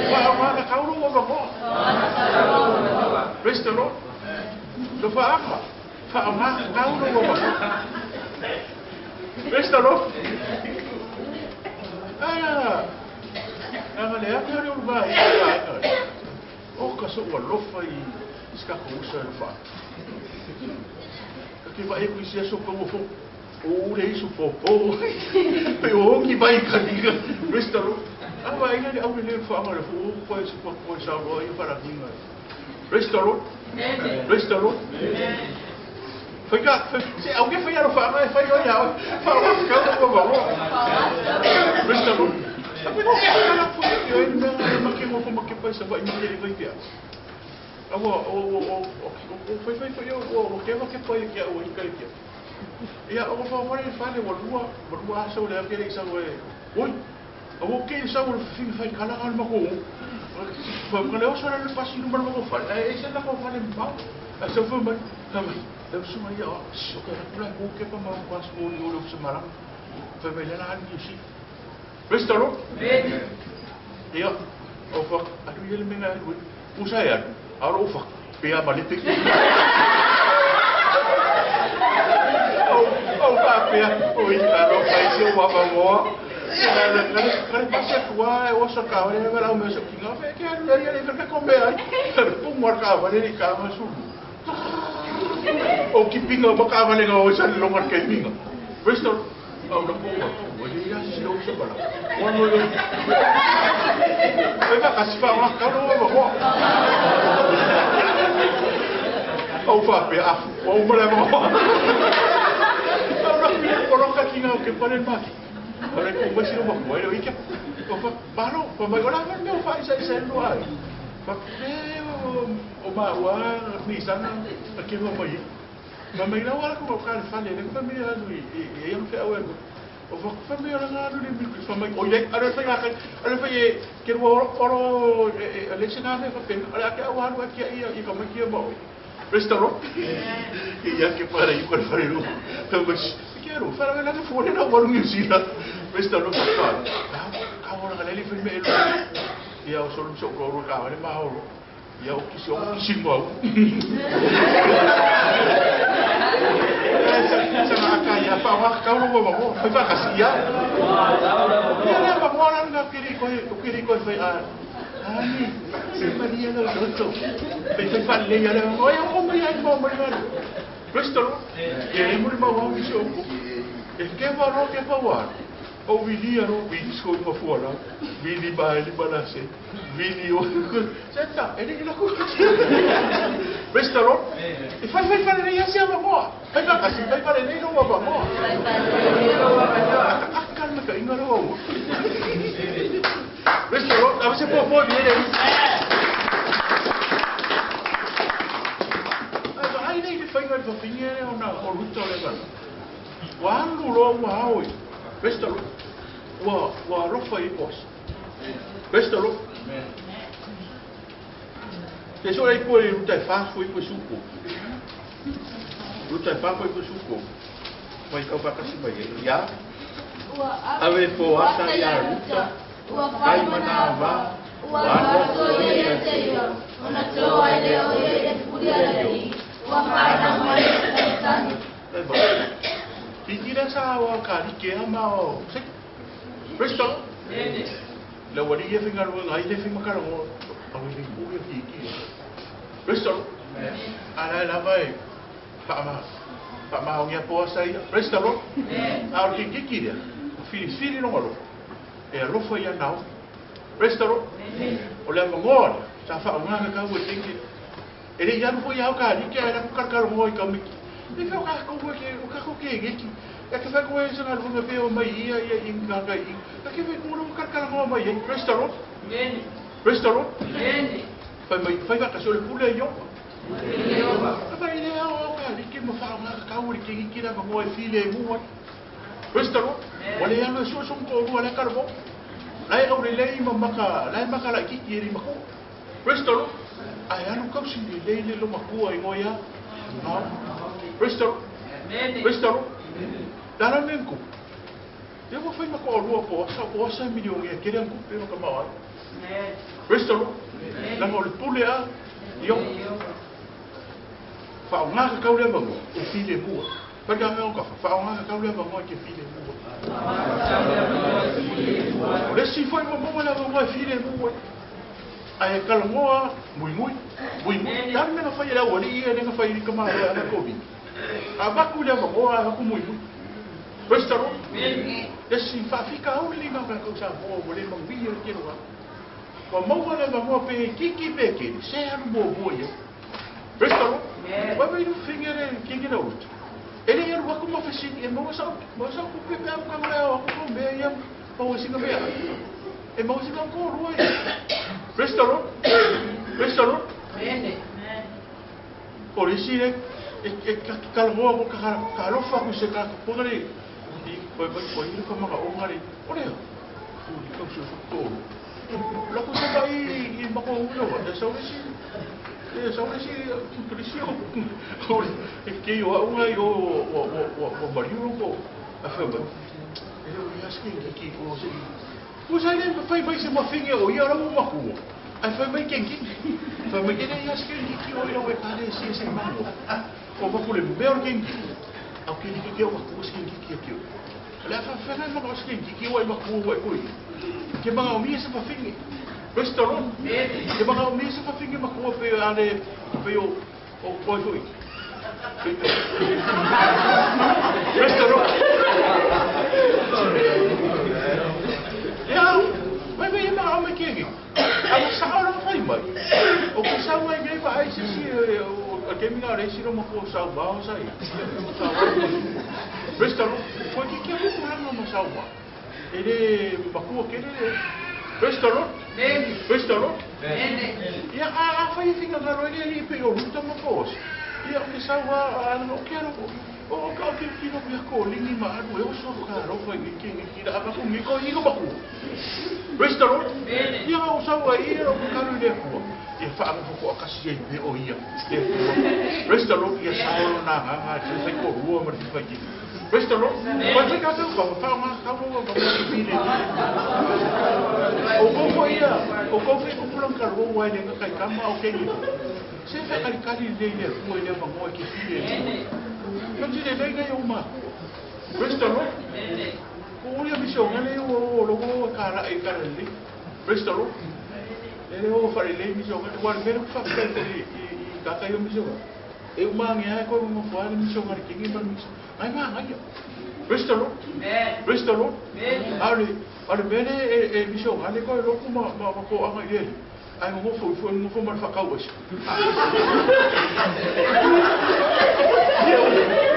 Fa o nga ka ka ro ma mo. Praise the Lord. Lo fa aka. Fa o nga ka ro ma mo. Praise the Lord. Ah. Nga le a ka le o ba i ka. O ka so ua lofa i ska ko usa le fa. Ka ke va e ku isi aso ko mo fo. O le isu po po. Pe o ki vai ka ni. Praise the Lord. A va ina le au le fa ma le fo ko e su ko ko sa ro i fa la kinga. Praise the Lord. Praise the Lord. Fai ka se au ke fai aro fa ma fai o ya. Fa o ka ko ba ro. Praise the Lord. Ape ko ka la fo yo e me ma ke mo fo ma ke pai sa vai ma ke vai pia. Awa o o o o fai fai fai o o ke ma ke pai ke o i ka ke. Ia o fa fa fa le walua walua sa le ke le sa we. Oi. O ke sa o fi fai kala al ma ko. Fa ka le o sa le pasi no ma ko fa. E se la ko fa le ma. A sa fa ma. Fa ma. Le su ma ia o ke la ko ke pa ma ko as mo ni o le sa mara. Fa me le la ni si. Praise the Lord. Ia o fa atu ia le menga usa ia. Aro fa pe a ma le pe. O fa pe o i ka ro fa isi o wa fa mo. Ka le pasi atu a e osa ka ore e lau me so ki ngā fe ke aru ia le ka kombe ai. Pu mar ka va le ka ma su. O ki pinga ma ka va le nga o sa le longa ke pinga. Praise the Lord. Au na po wa o ia si o sa bala. O no le. Fe ka si fa wa ka no wa ho. Au fa pe a o mo le mo. Au na pi ko ro ka ki nga ke pa le ma. Ora ko mo si no mo le i ke. O fa pa no, pa mai ora me o fa isa isa no ai. Fa pe o ma wa ni sa na ke mo mai. Ma mai la wala ko ka fa le le fa me alu i e am fe awe. O fa fa me ala alu le mi fa mai o le ala fa ka ala fa e ke ro oro le se na fa pe ala ke o alu ke ia i ka mai ke mo. Praise the Lord. Ia ke para i ko fa ro. Fa mo ke ro fa la fo le na wa lu si la. Praise the Lord. Ka ora ka le fa me lo. Ia o so lu so ko ro ka le ma ro. Ia o ki si o ki si mo. Sa ma ka ia fa wa ka ro wa mo. Fa ka si ia. Ia le ma mo na ke ri ko ke ri ko fa a. Ai, se Maria lo toto. Fe fe fa le ia le o ia o mai ai mo mo le. Praise the Lord. E mo ma wa mi so ko. E ke va ro ke fa wa. O vili ro vi sko ma fora. Vili ba li ba la se. Vili o. Senta, e le la ko. Praise the Lord. E fa fa fa le ia se ma mo. Fa fa ka si fa fa le le ro wa mo. Praise the Lord. Praise se po po ni le. Ai va ai nei le fainga le fafinge le ona o Ruta o le va. Ua alu loa ua ao i. Praise the Lord. Ua alofa i Boasa. Praise the Lord. Te so ei koe Ruta e whāfu i koe suko. Ruta e whāfu i koe suko. Mai kau whakasi mai e. Ia. Ave Poasa ia Ruta. Kai mana va. Ua alu atu ia ia te ia. Ona tō ai lea o ia i le pupuri a le alii. Ua whānau mai e te tane. Tiki le sa o ka like a ma o. Praise the Lord. Le wali e finga luenga ai le finga makala o au i le i ki ki. Praise the Lord. Ala lava e wha o ngia Poasa ia. Praise the Lord. A o ki ki lea. Whiri longa lo. E alofa ia nao. Praise the Lord. O le amangoa lea. Sa wha o ngā kau e tenge. E le ianu fo i au ka like a la kukarakara ngoa i kaumiki. E whio ka kou e ke, o ka kou ke ngeki. E ke whai koe sa ngā lunga peo mai ia ia i ngā kai i. Ka ke whai koe kukarakara ngoa mai e. Praise the Lord. Praise the Lord. Whai mai, whai waka so le pule i opa. Ka whai le au au ka like ma wha o ngā kau le ke ngeki la mangoa e while e mua. Praise the Lord. Wale alu e sua song tō rua le karamo. Lai au le lei ma maka, lai maka lai kiki e li mako. Praise the Lord. Ai alu kausi le lei le lo makua i ngoia. No. Praise the Lord. Praise the Lord. Dara menku. Ia ua whai mako o rua po asa miliongi e kere anku pe maka mau ai. Praise the Lord. Langa o le pule a io. Wha o ngā kakau lea mangoa e while mua. Whai ka ngā o kafa. Wha o ngā kakau lea mangoa e ke while mua. O le si whai mamoa lea mangoa e while mua. Ai e kalangoa mui mui. Mui mui. Tari mena whai e lau ali ia lenga whai i ka maha ana kovi. A vaku lea mangoa a haku mui mui. Praise the Lord. Le si whawhika au le ngā kakau sa moa mo le mangui e kero a. Wa maua le mangoa pe kiki pe kere. Se aru mua mua ia. Praise the Lord. Wa wei nu fingere kingi na utu. E le aru aku mawhesini e maua sa ku pepe au ka ngore au aku ko mea ia maua singa mea. E maua singa ko rua ia. Praise the Lord. Praise the Lord. O le si le e kalangoa ko ka alofa ku se ka pongare. I koi koi koi ka maka ongare. O lea. Uri kau se tōru. La ku se mai i mako ulo wa. E sau le si. E sau le si polisi o. E ke o unga i o o mariu ko. A whai mai. E o ia ske ki ko se. Ko sa le whai mai se mafinge o ia rau makua. Ai whai mai kenki. Whai mai kene ia ske ki o ia o e kare se se mango. O makule mea o kenki. Au ke ki o makua ske ki ki o. Le fa whai mai ske ki o e makua o e koi. Ke manga o mia se mafinge. Praise the Lord. Ke manga o mia se mafinge makua pe ale pe o koi hoi. Praise the Lord. Ia, mai mai manga o mai kenge. A sa o whai mai. O ke sau ai nei pa ai se si o ke minga re si ro mo sau ba o sai. Praise the Lord. Ko ki ke mo hanga mo sau ba. E le makua ke le. Praise the Lord. Praise the Lord. Ia a whai finga ngā roi le pe o Ruta ma pos. Ia o ke sau a o ke aro o ka o ke kino ia ko lingi ma aru e o so ka ro ko i ke ngi ki ra ko ngi ko i ko maku. Praise the Lord. Ia o sau a ia o ka ru le ku. E wha anga ko akasi e pe o ia. Praise the Lord. Ia sa o na nga nga te whai ko rua ma te whai ki. Praise the Lord. Whai whai ka tau ka wha ngā kau roa ma te pire. O koukou ia, o koukou i kupulang ka roa wai le kai kama o kengi. Se whai kari kari le le kua i le mangoa ke while. Ka tine lei ngai o makua. Praise the Lord. Ko ori a misio ngale o logo ka ra e ka le. Praise the Lord. E o whare lei misio ngale wa le mera whakatau i ka kai o misio. E uma nge ai ko mo whare misio ngale kengi ma misio. Ai ma ngai. Praise the Lord. Praise the Lord. Ale ale mele e misio ngale ko loku ma ko anga i e. Ai mo fo fo mo fo ma whakau esi.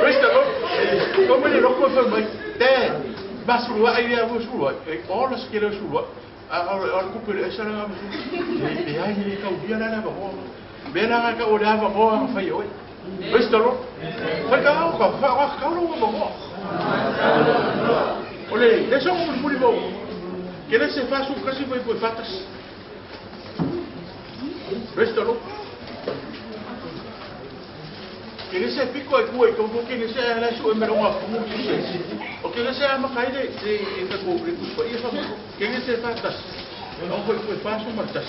Praise the Lord. Ko mele loko fo mai. Te masurua ai ia mo surua. E ola skele surua. A o le kupe le esa la le ai le kau dia la la ba mo. Me la ka o le ava mo a fai oi. Praise the Lord. Fai ka au ka fa ka ka lo mo mo. Ole, le so mo muli mo. Ke le se fa su kasi foi foi fatas. Praise the Lord. Ke le se piko e kue ko ke le se la su e me ronga fumu se. O ke le se ama kai le e ka ko le ku i fa ke le se fatas. O foi foi fa su martas.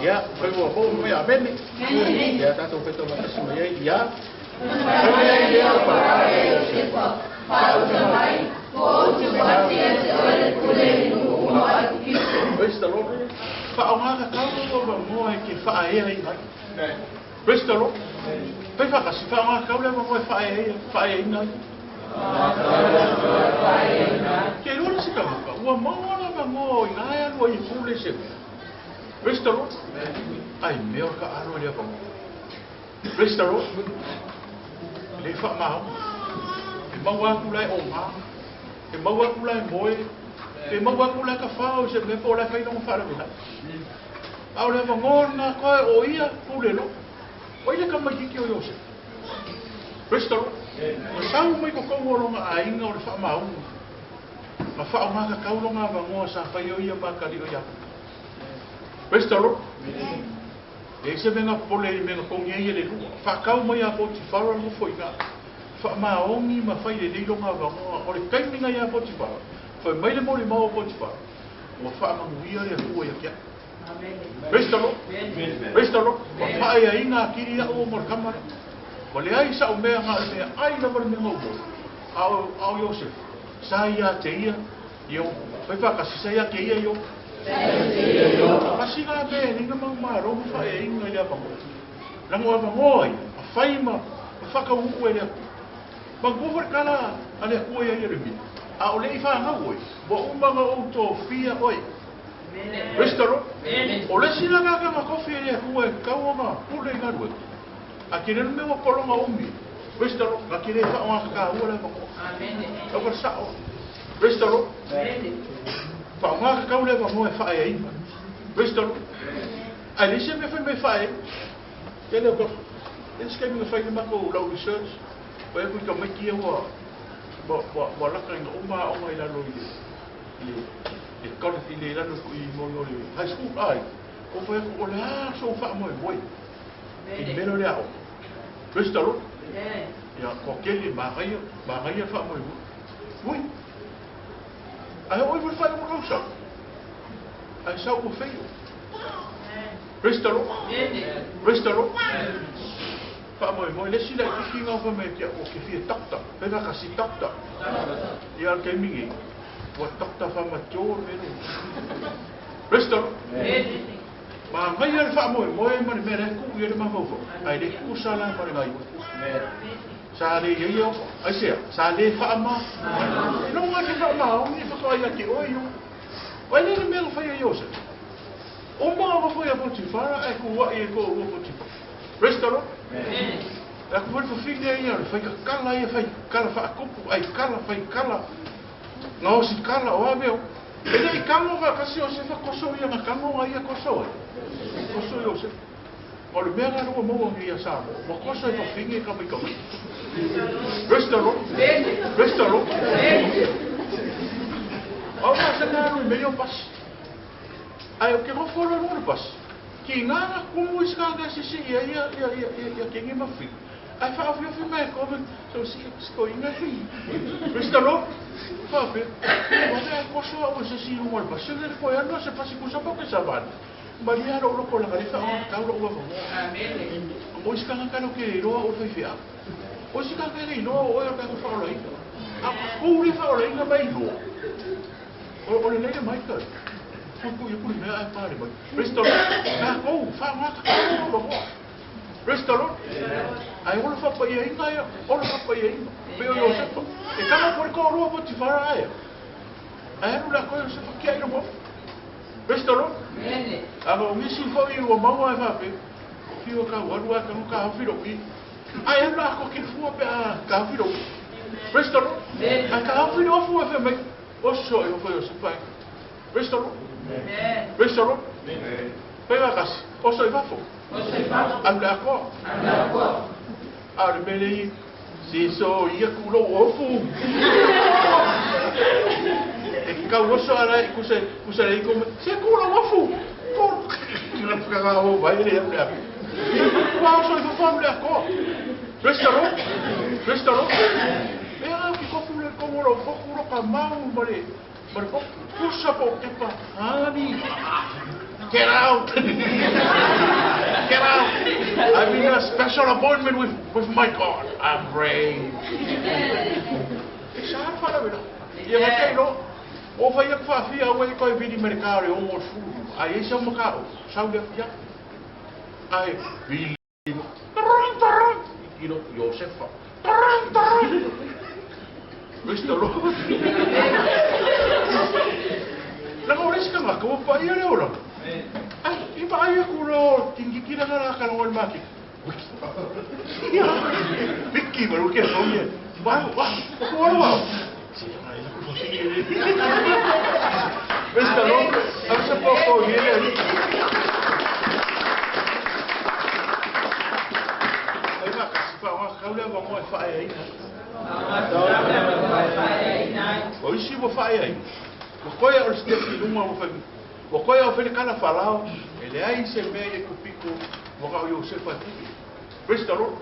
Ia, foi o bo mo ya bene. Ia ta to feto martas mo ia ia. Foi ia pa pa mai o te pasi e te ole pule nu o mai Praise the Lord. Fa o ngā ka o ba mo e ke fa e ai ngai. Praise the Lord. Fai fa kasi fa ngā kau le mo e fa e fa e ngai. Ke lora se ka maka, ua maua la ba mo i ngai alu ai pule se mea. Praise the Lord. Ai mea o ka alo le ba mo. Praise the Lord. Le fa mau. E maua aku lai o ngā. E maua aku lai moe. E maua aku lai ka whao se mea po lai whai nongo whaara mea. Au le va ngona koe o ia pule lo. O ile ka mai kiki o Joseph. Praise the Lord. Ma sau mai ko kau o longa a inga o le wha maunga. Ma wha o ngā ka kau longa va ngoa sa whai o ia makari o ia. Praise the Lord. E se menga pole i menga kongi ai le lua. Wha kau mai a Potifara mo fo inga. Wha maongi ma whai le leilo ngā va ngoa. O le kaiminga ia Potifara. Whai mai le moli mau o Potifara. Ua wha manguia le hua ia kia. Praise the Lord. Praise the Lord. Wa wha ia inga kiri ia o mo kamare. Wa le ai sa o mea ngā mea ai la wale mea ngau mo. Ao Joseph. Sa ia te ia. Io. Whai whakasi sa ia te ia io. Kasi ngā mea ninga mau maro ma wha e inga i le apango. Lango apango ai. A whai ma whakauku e le aku. Mangua whare kala a le aku ia Jeremia. A o le i whangau oi. Wa umanga o tō whia oi. Praise the Lord. O le sila ngā ngā kofi e le aku e kauanga pule i ngā rue. A ki renu mea kolonga umi. Praise the Lord. Ngā ki re wha ngā kaka ua le apango. Au ka sao. Praise the Lord. Wha ngā kakau le apango e wha e inga. Praise the Lord. Ai le se me whai me wha e. Ke leo ka. Le se kai me whai mako lau research. Wai aku i ka maiki e hua. Wa laka inga uma onga i lalo i le college i le lalo i mo le high school ai. O whai aku o le a so wha moe moe. I melo le ao. Praise the Lord. Ia ko kele magaia magaia wha moe moe. Ui. Ai oi whai whai o kausa. Ai sau o whaio. Praise the Lord. Praise the Lord. Wha moe moe le sila i kiki ngā wha mea kia o ke whia takta. Whai whakasi takta. Ia al kei mingi. Wa takta wha mature mero. Praise the Lord. Ma ngai le wha moe moe ma le mea le ku i le mawhauwhau. Ai le ku sala ma le ngai. Sa le ia ia. Ai sea. Sa le wha ma. E longa ke wha ma o ni whakaai a ke oi o. Wai le mea whai a Joseph. O maa whai a Potifara e ku wai e ko ua Potifara. Praise the Lord. Aku whai whawhine ia, whai ka kala ia, whai kala whaakupu, ai kala, whai kala. Ngā osi kala o a meo. E le i kango wha kasi o se whakoso ia, ngā kango ngā ia koso e. Koso i o se. O le mea ngā rua maua ngi ia sā mo. Wa koso e whawhine ka mai ka mai. Praise the Lord. Praise the Lord. Au ngā sa ngā rui mei o pasi. Ai o ke ngofolo rua pasi. Ki ngā ngā kumu i ska ngā sisi ia ia ia ia ia ia kengi mawhi. Ai whaawhiawhi mai kome so si ko inga hi. Praise the Lord. Whaawhi. O mea koso au se si runga le pasi. Le koe anua se pasi kusa poke sa vani. Maria ro loko la ngare wha o kau ro ua whangoa. O isi kanga kano ke roa o whaiwhia. O isi kanga ke roa o eo kanga whaola inga. A kuri whaola inga mai roa. O le leile mai kau. Ku ia kuri mea ai pare mai. Praise the Lord. Ngā kou, wha ngā kakau o whangoa. Praise the Lord. Ai ola whapa ia inga ia, ola whapa ia inga. Peo Josefa. E kanga kore ko roa Potifara aia. Ai anu la koe Josefa kia ina mo. Praise the Lord. Anga o ngisi fo i ua maua e whape. Whio ka warua ka ka hawhiro i. Ai anu la ko ki fua pe a ka hawhiro. Praise the Lord. Ai ka hawhiro fua fe mai. Oso e o Josefa. Praise the Lord. Amen. Praise the Lord. Amen. Fai kasi, oso i fafo. Oso i fafo. Alu le akoa. Alu le akoa. A o le mea lei, se so ia ku lou ofu. E kau oso ala i kusa, kusa le iko, se ku lou ofu. Ko, na whakanga o vai le alu le akoa. Ua oso i fafo alu le akoa. Praise the Lord. Praise the Lord. E a ki kofu le kongo lo kofu lo ka mau ma le, ma le kofu. Pusa po kepa, honey. Get out. Get out. I'm in a special appointment with my God. I'm brave. E sa whala wera. Ia nga kei no. O whai aku whaafia au e koe vili mere kāore o ngō suru. Ai e sau makao. Sau lea fia. Ai vili. Tarang, tarang. Ilo Josefa. Tarang, tarang. Praise the Lord. Langa o le sika ngaka, ua paia le ola. Ai, i vaai aku lo tingikina nga la kala ngol maki. Wiki. Wiki, ma luke sonye. Wa, wa, ko wala wa. Si nga ila ko si. Praise the Lord. Ang sa po ko yele. Ai ma kasi pa wa kaule wa mo fa ai. O isi mo fa ai. O koe o le stepi lunga o whai. O koe o whai kala whalao. E le ai se mea i kupiko waka o Josefa tiki. Praise the Lord.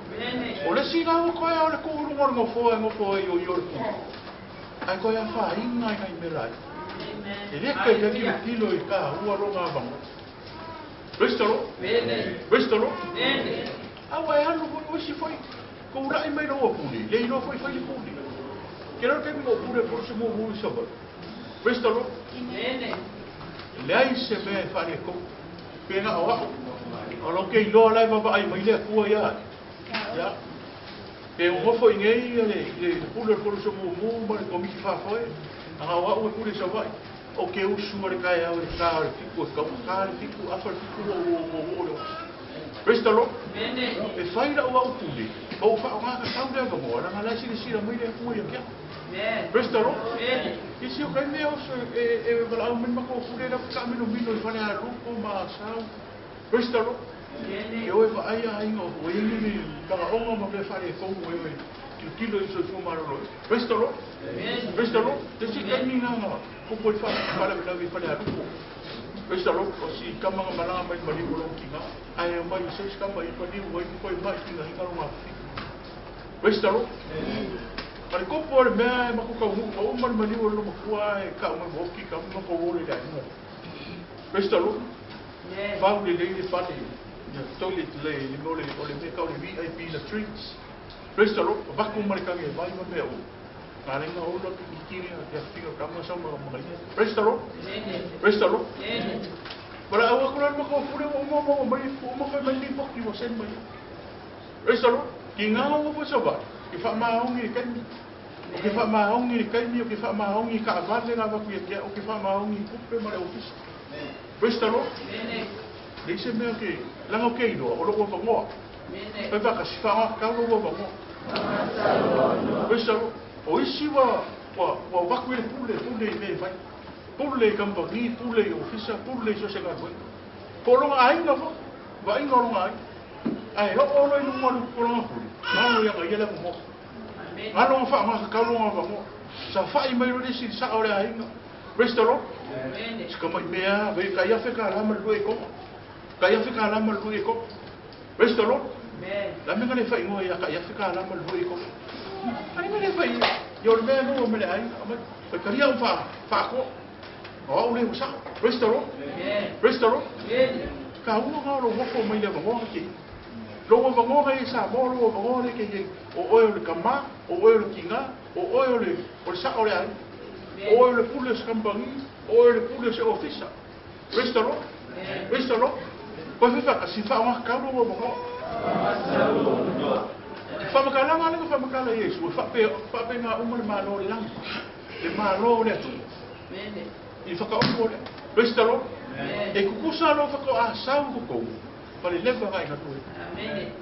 O le sina o koe o le kuurunga o le ngofoa e ngofoa i o i o le kuru. Ai koe a whainga i ngai melai. E leka i kaki tilo i ka ua ronga avango. Praise the Lord. Praise the Lord. Awa e alu o isi whai. Ko urai mai roa puni. Le iloa whai whai le puni. Ke rau te mingo pune poro se mua mua i sawa. Praise the Lord. Le ai se mea e whare kou. Pena o au. O lo ke iloa lai vava ai mai lea kua ia. Ia. Pe o ngofo i ngei le pule poro se mua mua ma le komiti whawhae. Anga o au e pule sa vai. O ke usu a le kai au le kā le fiku e kau. Kā le fiku, afa le fiku o o o o o. Praise the Lord. E whai la o au pule. O wha o ngā ka tau lea vangoa. Ranga lai sila sila mai lea kua ia kia. Praise the Lord. Isi o kai mea oso e wala au men mako pule la ka mino mino i whale a lupo ma sau. Praise the Lord. Ke oe wa ai a inga o ingi ni kanga onga ma mea whare e kongu e oe. Tilo i soifua malolo. Praise the Lord. Praise the Lord. Te si kai ni nganga. Kupo i whale whale whale a lupo. Praise the Lord. O si kamanga malanga mai maliu lo ki ngā. Ai o mai se kama i paniu wai koi mai ki ngā hinga ronga. Praise the Lord. Mare kopo o le mea e makuka hu, ma uma le maliu o le makua e ka uma moki ka uma ko wole le ainga. Praise the Lord. Whau le lei le whale, ia toilet le le mole o le mea kau le VIP la treats. Praise the Lord. Vaku mare kange vai ma mea o. Ngā renga o la ki kiri a te whiga ka mga sau mga mga ia. Praise the Lord. Praise the Lord. Mara aua kura maka o pure o uma uma mai uma whai mai ni poki wa sen mai. Praise the Lord. Ki ngā o po sa vai. Ki wha maongi i kaimi. O ke wha maongi i kaimi, o ke wha maongi i ka avale ngā waku ia kia, o ke wha maongi i kupe ma le ofisa. Praise the Lord. Lei se mea ke, langa o ke iloa, o loko vangoa. Pai whaka si wha ngā loko vangoa. Praise the Lord. O isi wa waku i le pule, pule i mea vai. Pule i kampangi, pule i ofisa, pule i so se ngā koe. Po longa ainga fo, wa inga o longa ainga. Ai, o olo i lunga o longa pule. Ngalo ia nga ia le mo. Ngalo nga wha ngā kau longa vangoa. Sa whai mai rore si sa o le ainga. Praise the Lord. Sika mai mea, wei kai awhe ka lama lua e konga. Kai awhe ka lama lua e konga. Praise the Lord. La menga le whai ngoa ia kai awhe ka lama lua e konga. Ai me le whai, ia o le mea noa me le ainga. Whai karia o wha akoa. O au le wasa. Praise the Lord. Praise the Lord. Ka ua ngā ro wafo mai le vangoa ke. Loa vangoa e sa mo, loa vangoa le ke ye. O oe o le kama, o oe o le kinga, o oe o le sa o le ai. O oe o le pule o se kampangi, o oe o le pule o se ofisa. Praise the Lord. Praise the Lord. Koe whiwha ka si wha ngā kau loa vangoa. Whamakalanga lenga whamakala Yesu, whape ngā uma le malo le langi. Le malo le atu. I whakaopo le. Praise the Lord. E kukusa lo whako a sau kukou. Pale lewa ngai ngā tui.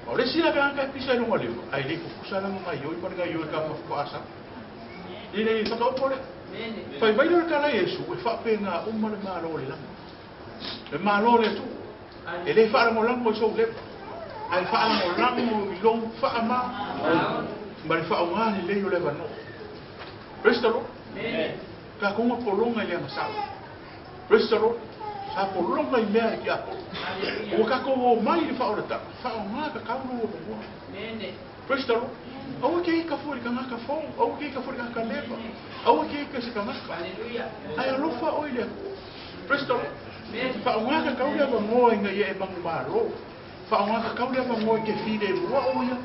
O le sila ka ka pisa i longa lewa. Ai le kukusa langa ngai yoi, pale ngai yoi ka whako a sau. I le whakaopo le. Fai mai le tala Iesu e faapena uma le malo o le lagi. Le malo o le Atua. E le faalagolago i sou leva, ae faalagolago i lou faama ma le faaaoga lelei o le avanoa. Praise the Lord. Tatou ga pologa i le agasala. Praise the Lord. Sa pologa i mea e tiapolo. Ua tatou o mai i le faaolataga, faaaoga tatau lou avanoa. Praise the Lord. Aua ke ika fua i le tagata fou, aua ke ika fua i le tagata leva, aua ke ika i se tagata. Ae alofa oe i le Atua. Praise the Lord. Faaaoga tatau le avanoa ina ia e manumalo. Faaaoga tatau le avanoa i te filemu o ia.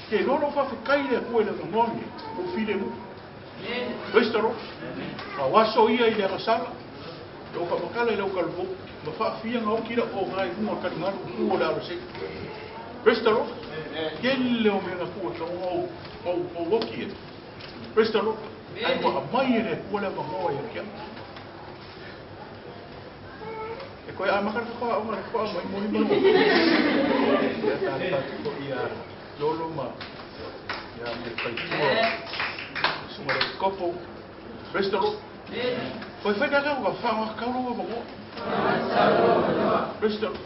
Te iloa lou faafetai i le Atua i le avanoa lenei, ua filemu. Praise the Lord. A o aso ia i le agasala, e o faamatala i lau talavou, ma faafia na oti lau oga i luga o le taligalu tu o le alo sei. Praise the Lord. Tele o mea na tuu e tau au, au, au oti e. Praise the Lord. Ai ua aumai e le Atua le avanoa ia te au. E koe amata le whakaonga le wha mai moni manu. Ia tā tātu ko ia Lolo ma ia me whaitua. Sunga le kopo. Praise the Lord. Whai whai ka kau ka whaanga kauro wa mangoa. Praise the Lord.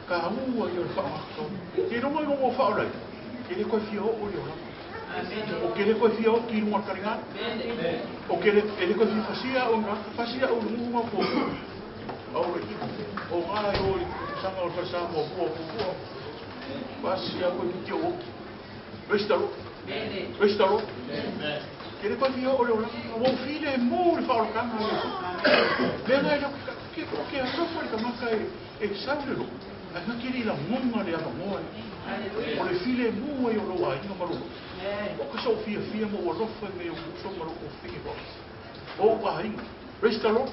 Ka ua i o le whaanga kauro. Ke rongo i rongo whaorai. Ke le koe fia o i o lama. O ke le koe fia o ki runga karinga. O ke le, e le koe fia fasia o ngā, fasia o rungu ngā po. Au le ki, o ngā i o i sanga o le whasa mo pua pua. Fasia koe ki te o oki. Praise the Lord. Praise the Lord. Ke le koe fia o le o lama. Ua file mō le whaolokanga o Iesu. Mea ngai leo ke o ke alofa le kamaka e, e sau le lo. Ai nga kiri la ngonga le avanoa e. O le file mō ai o lou aiga ma lou. O ka so fia fia mo alofa me o uso ma lou fiki ho. O aiga. Praise the Lord.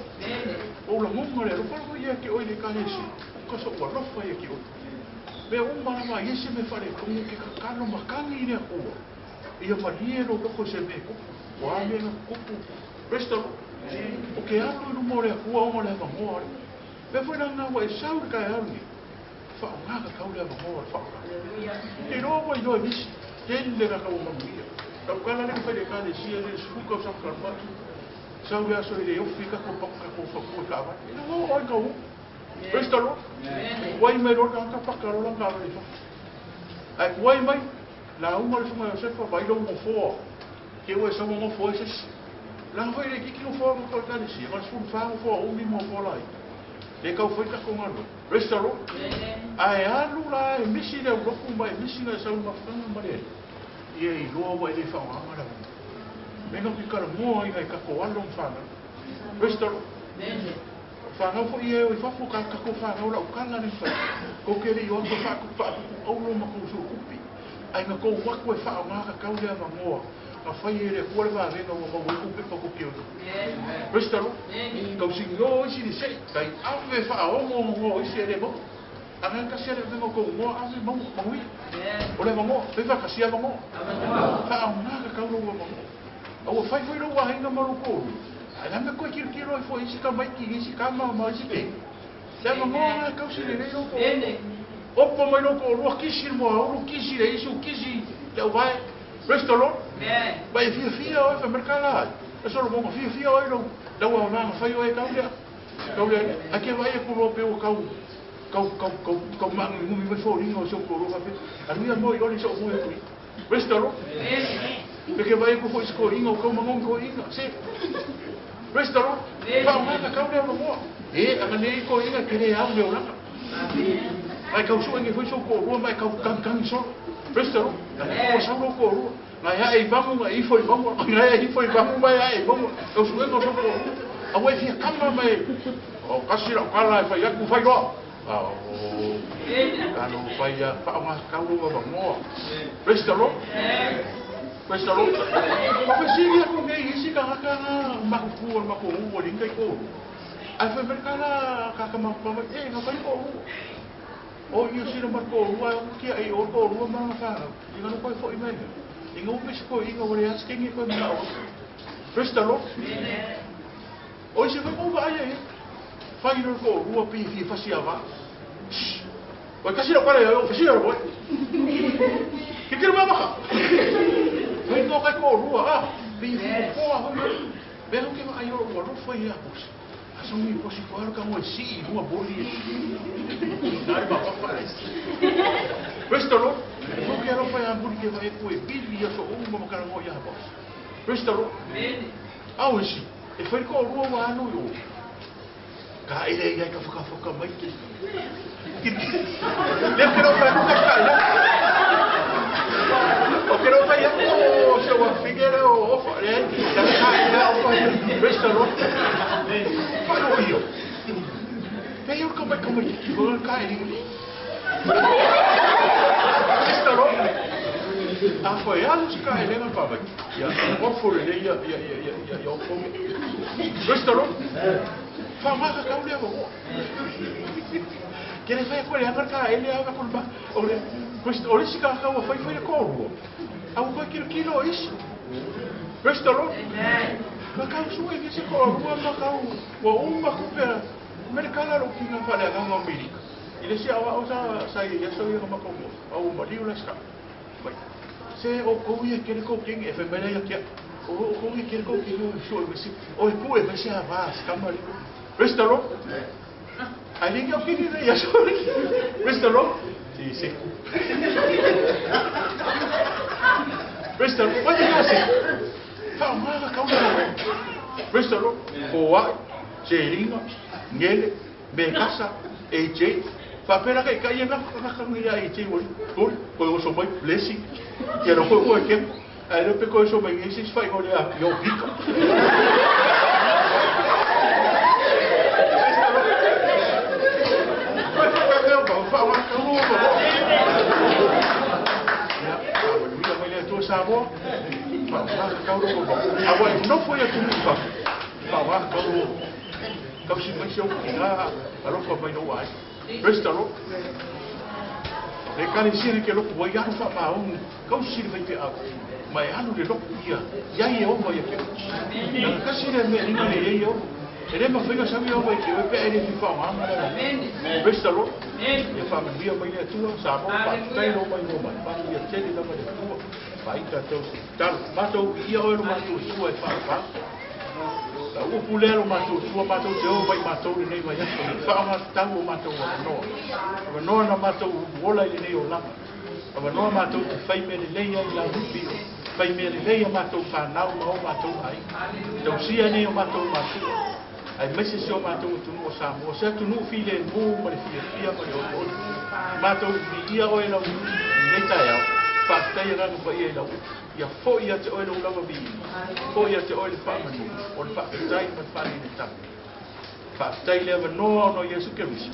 O la ngonga le alofa lo ia ke oi le kalesi. O ka so alofa ia ke oi. Mea uma lava i ese me whare tongo ke kakano makangi i le akua. Ia malie lo loko se me kupu. Wa me na kupu. Praise the Lord. O ke alu i luma o le akua o le avanoa le. Mea foi la ngā wa e sau le kai au ni. Whaonga ka kau le avanoa le whaonga. Te roa wa i loa i nisi. Tele ka kau manuia. Kau kala le whai le kale sia le suka o sa kalmatu. Sau le aso i le ofi ka ko paku ka ko whakua ka awai. E roa o i kau. Praise the Lord. Wai mai loa ka paka loa ka awai fa. Ai wai mai la uma le sunga Josefa vai lo mo foa. Ke ua sa mo foa se. La foi le kiki o foa ko ka le sia, ma fu fa mo foa umi mo foa lai. Le kau foi ka ko ngalo. Praise the Lord. Ai alu la e misi le uloku mai misi na sau mafanga ma le. Ia i loa wa i le whaanga la. Me no ki kara moa i ngai ka ko alo mfanga. Praise the Lord. Whanau fo ia i whafo ka kako whanau la ukala ni whai. Ko ke re i o ko whaku whaku aulo ma kou su kupi. Ai nga kou waku e wha ngā ka kau lea vangoa. Nga whai e le kua le wāwenga ua mau e kupe pa ko ke o. Praise the Lord. Kau singi o isi ni sei. Kai ave wha ongo ngo isi e le mau. Anga kasi ale venga kou ngoa ave mau mangui. O le vangoa. Pe wha kasi a vangoa. Wha ngā ka kau ua vangoa. Aua whai whai rau ahinga maru kōru. Ai la me koe kiro kiro ai fo isi ka maiki isi ka ma ma isi ke. Le vangoa ngā kau si le rei rau ko. Opo mai rau ko rua kisi mo auru kisi le isu kisi le uvae. Praise the Lord. Vai fia fia oi fa merkala. E solo mo fia fia oi rau. Lau a vanga whai oi kau lea. Kau lea. A ke vai e kuro pe o kau. Kau kau kau kau mangi ngumi mai fo ringa o seu koro fa pe. Anuia mo i ori so mo e kui. Praise the Lord. Pe ke vai ko fo isko inga o kau mangong ko inga. Se. Praise the Lord. Fa ngā kau lea mo. E anga nei ko inga ke le au le oranga. Mai kau su ngi foi so ko rua mai kau kang kang so. Praise the Lord. Ko sa ro ko rua. Ngai ha e vangu ngai i foi vangu. Ngai i foi vangu mai ha e vangu. Kau su ngi so ko. A wai fia kama mai. O kasi ra kala e fai aku fai roa. O kalo fai a fa ngā kau ro vangoa. Praise the Lord. Praise the Lord. O fe siri aku ngai isi ka ka maku o maku o linga ko. Ai fe merkala ka ka ma ma e nga fai ko. O ia sira mar ko rua o kia e o ko rua ma nga i nga no koe fo i mai. I nga upe ko i nga ore asking ko na o. Praise the Lord. O isi fe ko vai e. Fai no ko rua pi fi fasia va. O kasi ro pare o fasia ro. Ke kero ma maka. Fai no kai ko rua a pi fi ko a ho mai. Mea ke vaai o lou alofa ia Bosi. A songi Bosi ko alo ka ngoi sii i luga moli e. Na le mafafa le. Praise the Lord. Ko ke alofa ia moli ke vaai ku e bili ia so uma ma kala ngoi ia Bosi. Praise the Lord. Au isi, e whai ko rua wa anu i o. Ka ele ia ka whakawhaka mai te. Le ke rau whai ka ka ia. O ke rau whai o se wa figure o ofa le ka ka ia ofa. Praise the Lord. Whai o io. Pe ia ka mai ka mai ki ko ka ele. Praise the Lord. A foi alu se ka ele nga pa mai. Ia ofo le ia ia ia ia ia ia ofo. Praise the Lord. Fa maka kau le mo. Ke le fai ko le anga ka ele anga ko ba. O le Praise o le sika ka o fai fai le ko. A o ko kilo kilo is. Praise the Lord. Amen. Ma kau su e se ko rua ma kau wa uma ku pe me kala ro ki nga fa le anga mo. I le sia o sa sa ia so ia ma ko mo. Au ma liu la ska. Mai. Se o ko ia ke ko ke e fe me ia kia. O ko ia ke ko ke o su e se o e ku e fe se a va ska ma li. Praise the Lord. Ai le ke o ke ni ia so. Praise the Lord. Si se. Praise the Lord. What do you say? Fa ma ka u le. Praise the Lord. Ko ai, se ringa, ngele, me kasa, AJ. Fa pera ka ia nga ka ka ngi AJ wo. Ko ko o so mai blessing. Ia no ko ko ke. Ai le pe ko so mai ngi sis fa ko le a yo hika. Samoa, fa ma ka ro ko. A wa no fo ia tu fa. Fa ma ka ro. Kau si mai se o ki alofa mai no ai. Praise the Lord. Le kare si ke loko wa ia fa ma un. Kau si le pe au. Mai alu le loko ia. Ia ia o mai ke. Na ka si le me ringa le ia o. E le ma whainga sa mea o mai ke o pe e le fi wha ngā Amen. Praise the Lord. Ia wha mea mai le Atua, Samoa, wha tai lo mai o mai. Wha ia tele lava le Atua. Wha ita tau se talo. Mātou ia oe lo mātou tua e wha wha. La upu lea lo mātou tua, mātou te o mai mātou le nei mai aso. Wha ngā tau o mātou wa manoa. Manoa na mātou ola i le nei o lama. Manoa mātou te whai mea le leia i la upi. Whai mea le leia mātou whanau ma o mātou ai. Tausia nei o mātou mātua. Ai maise se o mātou tunu o Samoa. Se atu fi le mū ma le fia fia ma le oti oti. Mātou mi ia oe lau nei tai au. Whaatai ranga pa ia i lau. Ia fo ia te oe lau lava mi. Fo ia te oe le whaamanu. O le whaatai ma le whaani le tapu. Whaatai le avanoa o no Iesu Keriso.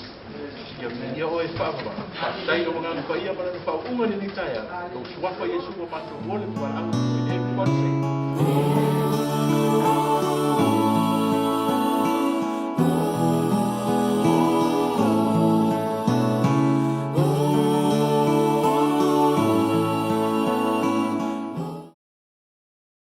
Ia mi ia oe whaamama. Whaatai lo manganga pa ia ma lana whaunga le nei tai au. Lau suafa Iesu wa mātou mole pua anga. Everyone say.